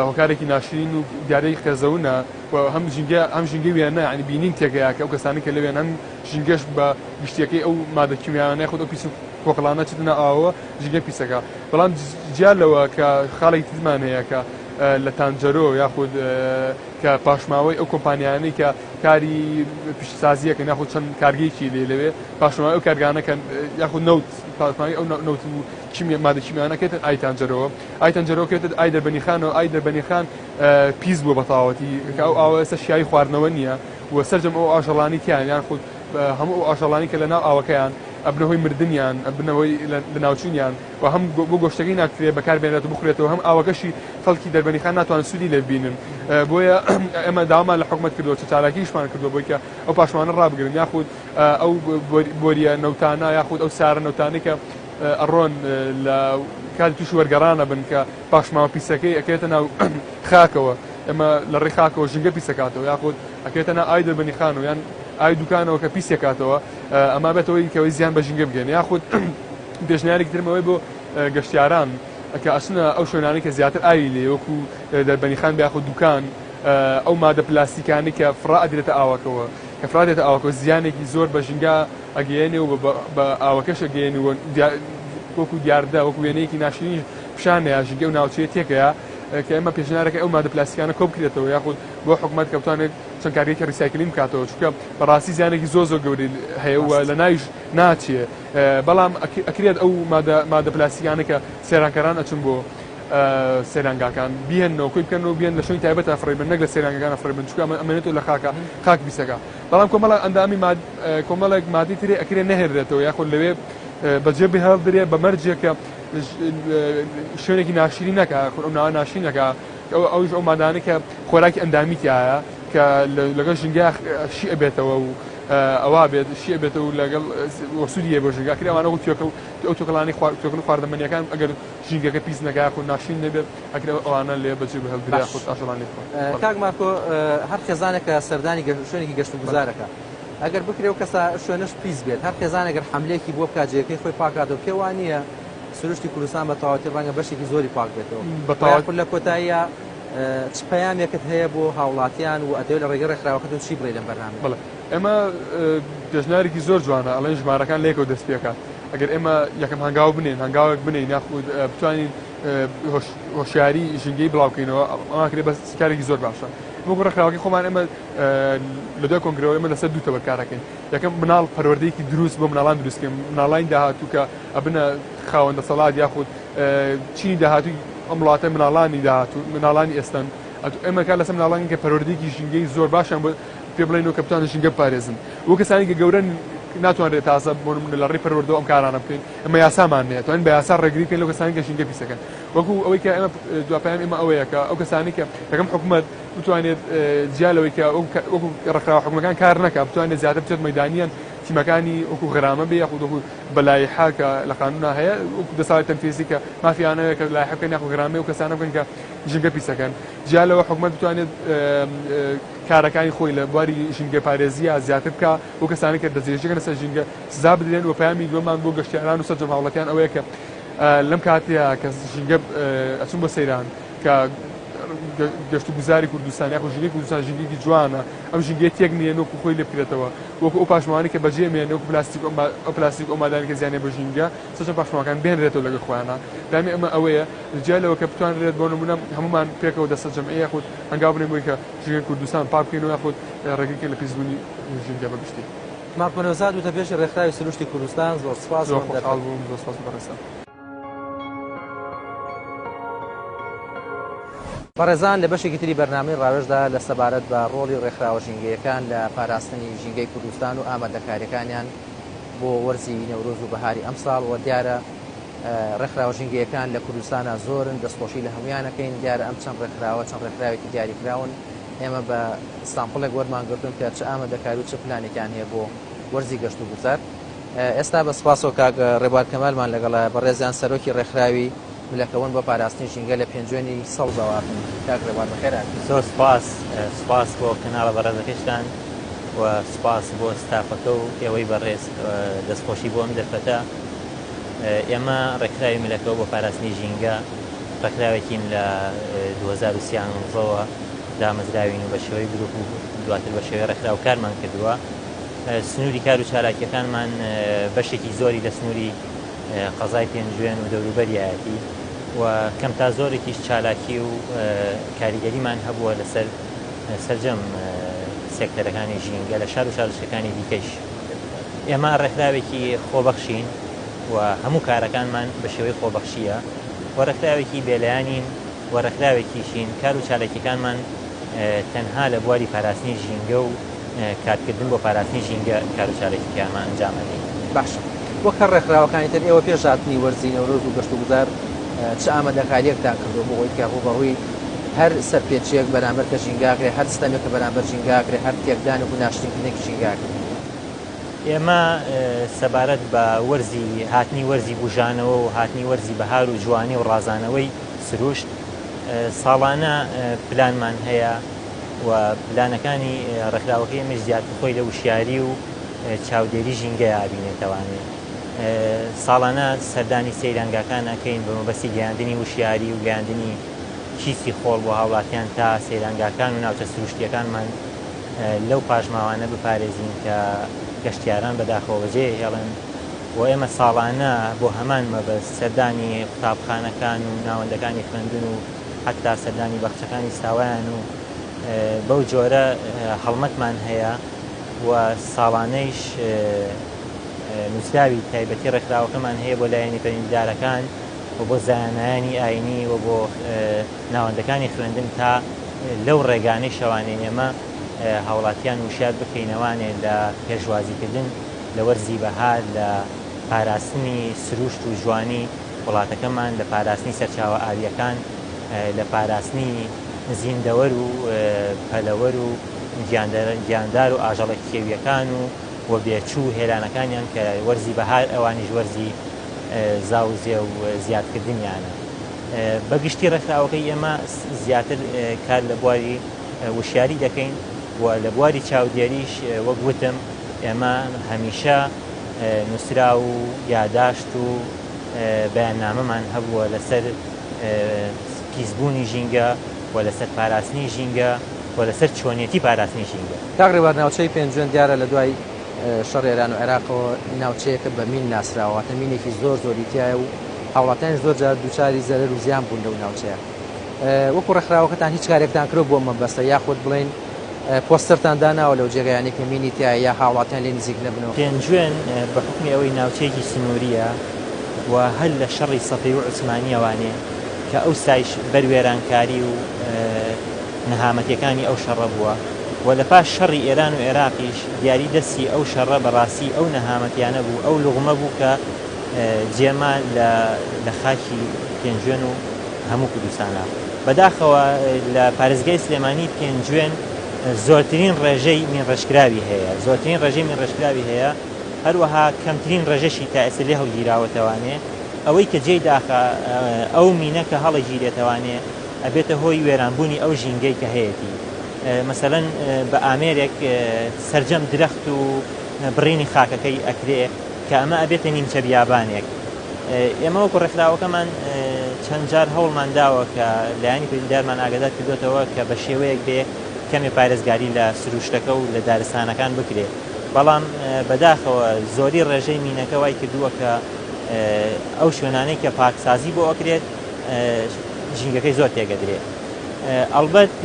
هۆکارێکی ناشرین و دیارەی قێزەونە و هەم ژینگە هەم ژینگەی وێنە یعنی بینین تێکەیە کە ئەو کەسانی کە لەوێن هەم ژینگەش بە گشتیەکەی ئەو مادە کیمیایانە خود ئەو پیس و پۆخڵانە چێتە ناو ئاوەوە ژینگە پیسەکە بەڵام جیا لەوە کە خاڵێکی ترمان هەیە کە لە تانجەرۆ یاخود کە پاشماوەی ئەو کۆمپانیانەی کە کاری پیشەسازییەکەن یاخود چەند کارگەیەکی لێ لەوێ پاشماوەی ئەو کارگانە کە یاخود نەوت پاشماوەی ئەو نەوت و کیمیا مادە کیمیانە کێتە ئای تانجەرەوە ئای تانجەرەوە کێتە ئای دەربەنیخانەوە ئای دەربەنیخان پیس بووە بە تەواوەتی کە ئەو ئاوە ئێستا شیاوی خواردنەوە نییە و سەرجەم ئەو ئاژەڵانی تیان یان خود هەموو ئەو ئاژەڵانی کە لە ناو ئاوەکەیان ئەبنە هۆی مردنیان ئەبنە هۆی لەناوچوونیان و هەم بۆ گۆشتەکەی ناکرێ بەکار بێنرێت و بخورێتەوە هەم ئاوەکەشی خەڵکی دەربەنیخان ناتوانن سوودی لێ ببینن بۆیە ئێمە داوامان لە حکومەت کردووە چە چالاکیشمان کردووە بۆی کە ئەو پاشمانە ڕابگرن یاخود ئەو بۆریە نەوتانە یاخود ئەو سارە نەوتانەی کە ئەڕۆن لە کاتی تووشی وەرگەڕانە بن کە پاشماوە پیسەکەی ئەکەوێتە ناو خاکەوە ئێمە لە ڕێی خاکەوە ژینگە پیسەکاتەوە یاخود ئەکەوێتە ناو ئاوی دەربەنیخانەوە یان ئاوی دوکانەوە کە پیسێکاتەوە ئەما بێتەوەی کەەوەی زیان بە ژینگە بگەێن یاخود پێشنیارێکی ترمەوەی بۆ گەشتیاران کە ئەچنە ئەو شوێنانەی کە زیاتر ئاوی لێیە وەکو دەربەنیخان بێ یاخود دوکان ئەو مادە پلاستیکانەی کە فڕا ئەدرێتە ئاوەکەوە کە فڕا دێتە ئاوەکەوە زیانێکی زۆر بە ژینگە ئەگەیەنێ و بە ئاوەکەش ئەگەیەنێ و وەکو دیاردە وەکو وێنەیەکی ناشرینیش پیشانەیە ژینگە ئەو ناوچەیە تێکەیە کە ئێمە پێشنیارەکە ئەو مادە پلاستیکانە کۆ بکرێتەوە یاخود بۆ حکومەت کە بتوانێت چەند کارگەیەکی recycling بکاتەوە چونکە بەڕاستی زیانێکی زۆر زۆر گەورەی هەیە و لە ناویش ناچێ بەڵام ئەکرێت ئەو مادە مادە پلاستیکانە کە سەیرانکەران ئەچن بۆ سەیرانگاکان بیهێننەوە کۆی بکەنەوە بیێن لە شوێنی تایبەتە فڕێ بن نەک لە سەیرانگەکانە فڕێ بن چونکە ئەمە ئەمێنێتەوە لە خاکە خاک پیسەکە بەڵام کۆمەڵە ئەندامی ماد کۆمەڵێک مادەی ترێ ئەکرێ نەهێنرێتەوە یاخود لەوێ بەجێ بهێڵدرێ بە مەرجێک کە شوێنێکی ناشرین نەکا خۆ ئەو ناوە ناشرین نەکا ئەو ئەویش ئەو مادانەی کە خۆراکی ئەندامی تیایە کە لەگەڵ ژینگە شی ئەبێتەوە و ئەوا بێت شی ئەبێتەوە و لەگەڵ وەسوودی هەیە بۆ ژینگە ئەکرێ ئەوانە وەکو توێکڵ ئەو توێکڵانەی توێکڵی خواردەمەنییەکان ئەگەر ژینگەکە پیس نەکا یاخود ناشرین نەبێت ئەکرێ ئەوانە لێ بەجێ بهێڵدرێ باش یاخود ئاژەڵان لێ بخۆن. کاک مارکۆ هەر خێزانێک کە سەردانی شوێنێکی گەشت و گوزارەکە ئەگەر بکرێ و کەسە شوێنەش پیس بێت هەر خێزانێک گەر حەملەیەکی بۆ بکات جێگەکەی خۆی پاکاتەوە پێ وا نییە سروشتی کوردستان بە تەواوەتی ڕەنگە بەشێکی زۆری پاک بێتەوە بە تەواوەتی. یاخود لە کۆتاییا چ پەیامێکت هەیە بۆ هاوڵاتیان و ئەتەوێت لە ڕێگەی ڕێکخراوەکەتەوە چی بڵێی لەم بەرنامەیە؟ بەڵێ. ئێمە پێشنیارێکی زۆر جوانە ئەڵێن ژمارەکان لە یەکەوە دەست پێکات ئەگەر ئێمە یەکەم هەنگاو بنێن هەنگاوێک بنێین یاخود بتوانین هۆشیاری ژینگەی بڵاوکەینەوە ئەماکرێ بەس کارێکی زۆر باشە وەکو ڕێکخراوەکەی خۆمان ئێمە لە دوای کۆنگرەوە ئێمە لەسەر دوو تەوەر کارەکەین یەکەم مناڵ پەروەردەیەکی دروست بۆ مناڵان دروستکەین مناڵانی داهاتوو کە ئەبنە خاوەن دەسەڵات یاخود چینی داهاتووی ئەم وڵاتە مناڵانی داهاتوو مناڵانی ئێستان ئێمە کار لەسەر مناڵان کە پەروەردەیەکی ژینگەی زۆر باشیان بۆ پێ بڵێن و کە بتوانن ژینگە بپارێزن و کەسانی کە گەورەن ناتوانرێت تازە بۆ نمونە لە ڕێی پەروەردەوە ئەم کارانە بکەین ئەمە یاسامان نییە توانین بە یاسا ڕێگری بکەین لەو کەسانی کە ژینگە پیسەکەن وەکو ئەوەی کە ئێمە دوا پەیام ئێمە ئەوەیە کە ئەو کەسانی کە یەکەم حکومەت بتوانێت جیا لەوەی کە وەکو ڕێکخراوە حکومەکان کار نەکا بتوانێت زیاتر بچێت مەدانیان تیمەکانی وەکو غرامە بێ یاخود وەکو بەلایحە کە لە قانونا هەیە وەکو دەسەڵاتی تەنفیزی کە مافیانەیە کە لایحە بکەن یاخود غرامەی ئەو کەسانە بکەن کە ژینگە پیسەکەن جیا لەوە حکومەت بتوانێت کارەکانی خۆی لە بواری ژینگە پارێزیە زیاتر بکا بۆ کەسانی کە دەستدرێژی دەکەنە سەر ژینگە سزا بدرێن و پەیامی دووەمان بۆ گەشتیاران و سەرجەم هاوڵاتیان ئەوەیە کە لەم کاتەیە کە ژینگە ئەچن بۆ سەیران کە گەشت و گوزاری کوردستان یاخود ژینگەی کوردستان ژینگەیەکی جوانە ئەم ژینگەیە تێک نییە وەکو خۆی لێ بکرێتەوە وەکو ئەو پاشماوانەی کە بەجێ مێن وەکو پلاستیک ئەو پلاستیک ئەو مادانەی کە زیانیان بە ژینگە سەرجەم پاشماوەکان بێنرێتەوە لەگەڵ خۆیانە پەیامی ئەمە ئەوەیە جیا لەوە کە بتوانرێت بۆ نمونە هەمومان پێکەوە دەستە جەمعی یاخود هەنگاو بنێین بۆی کە ژینگەی کوردستان پاک بکەینەوە یاخود ڕێگری بکەین لە پیسبوونی ژینگە بە گشتی. ماک مەنۆزاد وتەبێژی ڕێکخراوی سروشتی کوردستان زۆر سپاس زۆر خۆشحاڵ بووم زۆر سپاس بەڕێزتان. بەڕێزان لە بەشێکی تری بەرنامەی ڕاوێژدا لە سەبارەت بە ڕۆڵی ڕێکخراوە ژینگەیەکان لە پاراستنی ژینگەی کوردستان و ئامادەکاریەکانیان بۆ وەرزی نەورۆز و بەهاری ئەمساڵ و دیارە ڕێکخراوە ژینگەیەکان لە کوردستانا زۆرن دەستخۆشی لە هەموویان ئەکەین دیارە ئەم چەند ڕێکخراوە چەند ڕێکخراوێکی دیاریکراون ئێمە بە سامپڵێک وەرمان گرتوون کە چ ئامادەکاری و چ پلانێکیان هەیە بۆ وەرزی گەشت و گوزار ئێستا بە سپاسەوە کاک ڕێبوار کەمالمان لەگەڵە بەڕێزیان سەرۆکی ڕێکخراوی ملەکەون بۆ پاراستنی ژینگە لە پێنجوێنی سەوزەوە کاک ڕێبوار بەخێر هاتیت. زۆر سپاس سپاس بۆ کەناڵە بەڕێزەکەشتان و سپاس بۆ ستافەکە و ئێوەی بەڕێز دەستخۆشی بۆ ئەم دەرفەتە ئێمە ڕێکخراوی ملەکەوە بۆ پاراستنی ژینگە ڕێکخراوێکین لە 2013ەوە دامەزراوین و بە شێوەی گروپ و دواتر بە شێوەی ڕێکخراو کارمان کردووە سنووری کار و چالاکیەکانمان بەشێکی زۆری لە سنووری قەزای پێنجوێن و دەوروبەریایەتی و کەم تا زۆرێکیش چالاکی و کاریگەریمان هەبووە لەسەر سەرجەم سێکتەرەکانی ژینگە لە شار و شارۆچکەکانی دیکەیش. ئێمە ڕێکخراوێکی خۆبەخشین و هەموو کارەکانمان بە شێوەی خۆبەخشییە و ڕێکخراوێکی بێلایەنین و ڕێکخراوێکیشین کار و چالاکیەکانمان تەنها لە بواری پاراستنی ژینگە و کارکردن بۆ پاراستنی ژینگە کار و چالاکیەکانمان ئەنجام ئەدەین. باشە وەک هەر ڕێکخراوەکانی تر ئێوە پێش هاتنی وەرزی نەورۆز و گەشتوگوزار چ ئامادەکارییەکتان کردووە بۆ ئەوەی کە ڕووبەڕووی هەر سەرپێچییەک بەرامبەر کە ژینگە ئەکرێ، هەر ستەمێک کە بەرامبەر ژینگە ئەکرێ، هەر تێکدانێک و ناشرینکردنێکی ژینگە ئەکرێ؟ ئێمە سەبارەت بە وەرزی هاتنی وەرزی بوژانەوە و هاتنی وەرزی بەهار و جوانی و ڕازانەوەی سروشت ساڵانە پلانمان هەیە و پلانەکانی ڕێکخراوەکەی ئێمەش زیاتر خۆی لە وشیاری و چاودێری ژینگەیا ئەبینێتەوانێ. ساڵانە سەردانی سەیرانگاکان ئەکەین بە مەبەستی گەیاندنی وشیاری و گەیاندنی کیسی خۆڵ بۆ هاوڵاتیان تا سەیرانگاکان و ناوچە سروشتیەکانمان لەو پاشماوانە بپارێزین کە گەشتیاران بەداخەوە بەجێ هێڵن و ئێمە ساڵانە بۆ هەمان مەبەست سەردانی قوتابخانەکان و ناوەندەکانی خوێندن و حەتا سەردانی باخچەکانی ساوایان و بەو جۆرە هەڵمەتمان هەیە و ساڵانەیش نووسراوی تایبەتی ڕێکخراوەکەمان هەیە بۆ لایەنی پەیوەندیدارەکان و بۆ زانایانی ئاینی و بۆ ناوەندەکانی خوێندن تا لەو ڕێگانەی شەوانەی ئێمە هاوڵاتیان وشیار بکەینەوانێ لە پێشوازیکردن لە وەرزی بەهار لە پاراستنی سروشت و جوانی وڵاتەکەمان لە پاراستنی سەرچاوە ئاوییەکان لە پاراستنی زیندەوەر و پەلەوەر و گیاندار و ئاژەڵە کێوییەکان و و بێچوو و هێلانەکانیان کە وەرزی بەهار ئەوانیش وەرزی زاوزێ و زیادکردنیانە. بە گشتی ڕێکخراوەکەی ئێمە زیاتر کار لە بواری وشیاری دەکەین و لە بواری چاودێریش وەک وتم ئێمە هەمیشە نووسراو و یاداشت و بەیاننامەمان هەبووە لەسەر پیسبوونی ژینگە و لەسەر پاراستنی ژینگە و و لەسەر چۆنیەتی پاراستنی ژینگە. کاک ڕێبوار ناوچەی پێنجوێن دیارە لە دوای شەڕی ئێران و عێراقەوە ناوچەیەکە بە مین ناسراوە واتە مینێکی زۆر زۆری تیایە و هاوڵاتیانیش زۆر جار دووچاری زەرەر و زیان بوون لەو ناوچەیە وەکو ڕێکخراوەکەتان هیچ کارێکتان کرد بۆ مەبەستە یاخود بڵێن پۆستەرتان داناوە لەو جێگایانەی کە مینی تیایە یا هاوڵاتیان لێ نزیک نەبنەوە؟ پێنجوێن بە حوکمی ئەوەی ناوچەیەکی سنوورییە و هەر لە شەڕی سەفەوی و عوسمانییەوانێ کە ئەوسایش بەر وێرانکاری و نەهامەتییەکانی ئەو شەڕە بووە و لە پاش شەڕی ئێران و عێراقیش دیاری دەستی ئەو شەڕە بە ڕاستی ئەو نەهامەتیانە بوو، ئەو لوغمە بوو کە جێما لە لە خاکی پێنجوێن و هەموو کوردستانا. بەداخەوە لە پارێزگای سلێمانی پێنجوێن زۆرترین ڕێژەی مینڕێژکراوی هەیە، زۆرترین ڕێژەی مینڕێژکراوی هەیە، هەروەها کەمترین ڕێژەشی تا ئێستا لێ هەڵگیراوەتەوانێ. ئەوەی کە جێی داخە ئەو مینە کە هەڵەگیرێتەوانێ ئەبێتە هۆی وێرانبوونی ئەو ژینگەی کە هەیەتی. مەسەلەن بە ئامێرێک سەرجەم درەخت و بڕینی خاکەکەی ئەکرێ کە ئەمە ئەبێتە نیمچە بیابانێک. ئێمە وەکو ڕێکخراوەکەمان چەند جار هەوڵمان داوە کە لایەنی پەیوەندیدارمان ئاگادار کردوێتەوە کە بە شێوەیەک بێ کەمێ پارێزگاری لە سروشتەکە و لە دارستانەکان بکرێ بەڵام بەداخەوە زۆری ڕێژەی مینەکە وای کردووە کە ئەو شوێنانەی کە پاکسازی بۆ ئەکرێت ژینگەکەی زۆر تێگەدرێ ئەڵبەت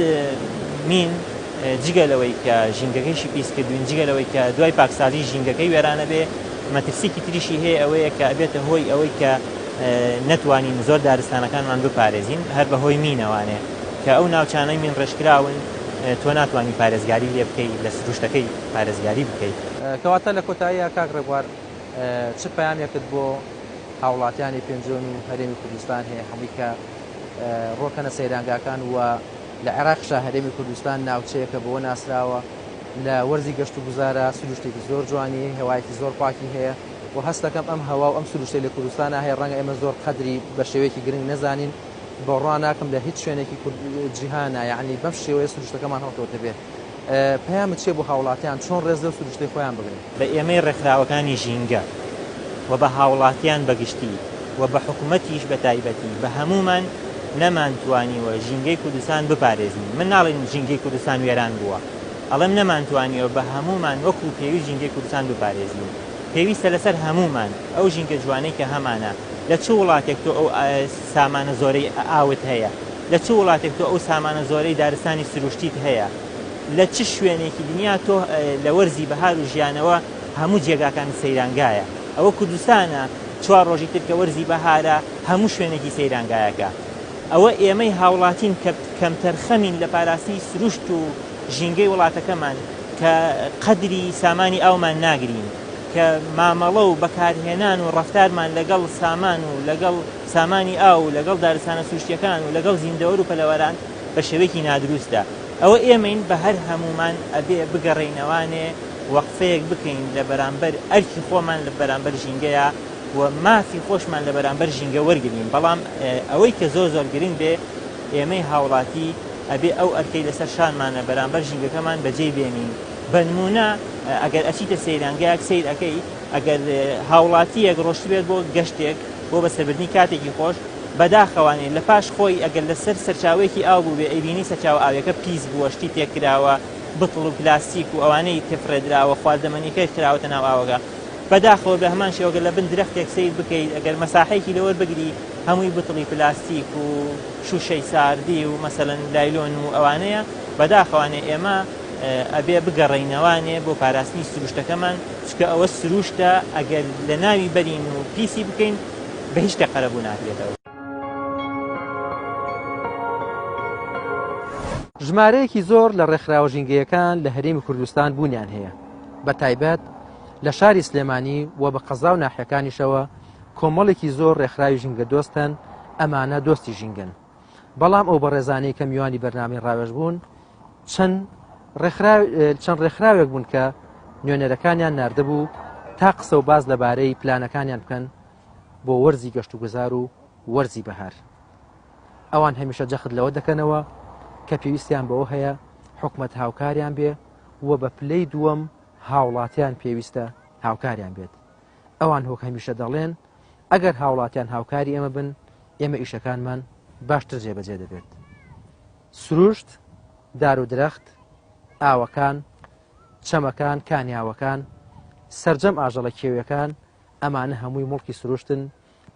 مین جگە لەوەی کە ژینگەکەیشی پیس کردوین جگە لەوەی کە دوای پاکسازی ژینگەکەی وێرانە بێ مەترسیکی تریشی هەیە ئەوەیە کە ئەبێتە هۆی ئەوەی کە نەتوانین زۆر دارستانەکانمان بپارێزین هەر بە هۆی مینەوانێ کە ئەو ناوچانەی مین ڕێژکراون تۆ ناتوانانی پارێزگاری لێ بکەی لە سروشتەکەی پارێزگاری بکەیت. کەواتە لە کۆتاییە کاک ڕێبوار چ پەیامێکت بۆ هاوڵاتیانی پێنجوێن و هەرێمی کوردستان هەیە هەمووی کە ڕۆکەنە سەیرانگاکان و لە عێراقیشا هەرێمی کوردستان ناوچەیەکە بەوە ناسراوە لە وەرزی گەشتوگوزارا سروشتێکی زۆر جوانی هەیە، هەوایەکی زۆر پاکی هەیە و هەست دەکەم ئەم هەوا و ئەم سروشتەی لە کوردستانا هەیە ڕەنگە ئێمە زۆر قەدری بە شێوەیەکی گرنگ نەزانین، بڕوا ناکەم لە هیچ شوێنێکی جیهانا یەعنی بەم شێوەیە سروشتەکەمان هەڵکەوتبێ. پەیامت چییە بۆ هاوڵاتیان چۆن ڕێز لەو سروشتەی خۆیان بگرن؟ بە ئێمەی ڕێکخراوەکانی ژینگە و بە هاوڵاتیان بە گشتی و بە حکومەتیش بە تایبەتی بە هەموومان نەمانتوانیوە ژینگەی کوردستان بپارێزین من ناڵێم ژینگەی کوردستان وێران بووە ئەڵێم نەمانتوانیوە بە هەموومان وەکو پێویست ژینگەی کوردستان بپارێزین پێویستە لەسەر هەموومان ئەو ژینگە جوانەی کە هەمانە لە چ وڵاتێک تۆ ئەو سامانە زۆرەی ئاوت هەیە لە چ وڵاتێک تۆ ئەو سامانە زۆرەی دارستانی سروشتیت هەیە لە چ شوێنێکی دنیا تۆ لە وەرزی بەهار و ژیانەوە هەموو جێگاکانت سەیرانگایە ئەوە کوردستانە چوار ڕۆژی تر کە وەرزی بەهارە هەموو شوێنێکی سەیرانگایەکە. ئەوە ئێمەی هاوڵاتین کە کەمتەرخەمین لە پاراستنی سروشت و ژینگەی وڵاتەکەمان، کە قەدری سامانی ئاومان ناگرین، کە مامەڵە و بەکارهێنان و ڕەفتارمان لەگەڵ سامان و لەگەڵ سامانی ئاو و لەگەڵ دارستانە سروشتییەکان و لەگەڵ زیندەوەر و پەلەوەران بە شێوەیەکی نادروستە. ئەوە ئێمەین بە هەر هەموومان ئەبێ بگەڕێینەوانێ وەقفەیەک بکەین لە بەرامبەر ئەرکی خۆمان لە بەرامبەر ژینگەیا و مافی خۆشمان لە بەرامبەر ژینگە وەرگرین، بەڵام ئەوەی کە زۆر زۆر گرنگ بێ ئێمەی هاوڵاتی ئەبێ ئەو ئەرکەی لەسەر شانمانە بەرامبەر ژینگەکەمان بەجێی بێنین، بەنموونە ئەگەر ئەچیتە سەیرانگایەک سەیر ئەکەی ئەگەر هاوڵاتیەک ڕۆشتبێت بۆ گەشتێک بۆ بەسەربردنی کاتێکی خۆش بەداخەوانێ لە پاش خۆی ئەگەر لەسەر سەرچاوەیەکی ئاو بووبێ ئەیبینی سەرچاوە ئاویەکە پیس بووە شتی تێکراوە بتڵ و پلاستیک و ئەوانەی تێفڕێدراوە خواردەمەنیەکەی خراوەتە ناو ئاوەکە بەداخەوە بە هەمان شێوە گەر لە بن درەختێک سەیر بکەیت ئەگەر مەساحەیەکی لەوەر بگری هەمووی بتڵی پلاستیک و شوشەی ساردی و مەسەلەن لایلۆن و ئەوانەیە بەداخەوانێ ئێمە ئەبێ بگەڕێینەوانێ بۆ پاراستنی سروشتەکەمان چونکە ئەوە سروشتە ئەگەر لە ناوی بەرین و پیسی بکەین بە هیچ شتێک قەرەبوو ناکرێتەوە. ژمارەیەکی زۆر لە ڕێکخراوە ژینگەیەکان لە هەرێمی کوردستان بوونیان هەیە بە تایبەت لە شاری سلێمانی و بە قەزا و ناحیەکانیشەوە کۆمەڵێکی زۆر ڕێکخراوی ژینگە دۆست هەن، ئەمانە دۆستی ژینگەن. بەڵام ئەو بەڕێزانەی کە میوانی بەرنامەی ڕاوێژ بوون چەند چەند ڕێکخراوێک بوون کە نوێنەرەکانیان ناردبوو تا قسە و باز لەبارەی پلانەکانیان بکەن بۆ وەرزی گەشت و گوزار و وەرزی بەهار. ئەوان هەمیشە جەخت لەوە دەکەنەوە کە پێویستیان بەوە هەیە حکومەت هاوکاریان بێ و بە پلەی دووەم هاوڵاتیان پێویستە هاوکاریان بێت. ئەوان هۆک هەمیشە دەڵێن ئەگەر هاوڵاتیان هاوکاری ئێمە بن ئێمە ئیشەکانمان باشتر جێبەجێ دەبێت. سروشت. دار و درەخت، ئاوەکان، چەمەکان، کانیاوەکان، سەرجەم ئاژەڵە کێویەکان، ئەمانە هەمووی موڵکی سروشتن،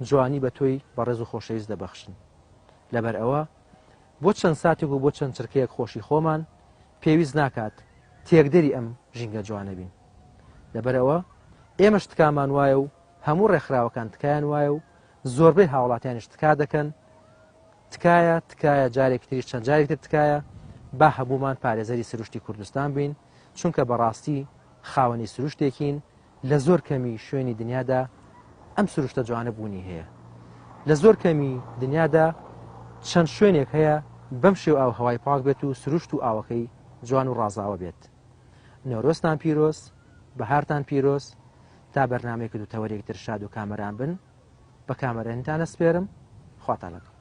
جوانی بە تۆی بەڕێز و خۆشەویست دەبەخشن. لەبەر ئەوە بۆ چەند ساتێک و بۆ چەند چرکەیەک خۆشی خۆمان پێویست ناکات تێکدەری ئەم ژینگە جوانە بین. لەبەر ئەوە ئێمەش تکامان وایە و هەموو ڕێکخراوەکان تکایان وایە و زۆربەی هاوڵاتیانیش تکا دەکەن، تکایە تکایە جارێکی تریش چەند جارێک تر تکایە با هەموومان پارێزەری سروشتی کوردستان بین چونکە بەڕاستی خاوەنی سروشتێکین لە زۆر کەمی شوێنی دنیادا ئەم سروشتە جوانە بوونی هەیە لە زۆر کەمی دنیادا چەند شوێنێک هەیە بەم شێو ئاو هەوای پاک بێت و سروشت و ئاوەکەی جوان و ڕازاوە بێت نەورۆزتان پیرۆز بەهارتان پیرۆز تا بەرنمەیەک و تەوەرێک تر شاد و کامەران بن بە کامەرەنتان ئەسپێرم خواتان لەگەڵ.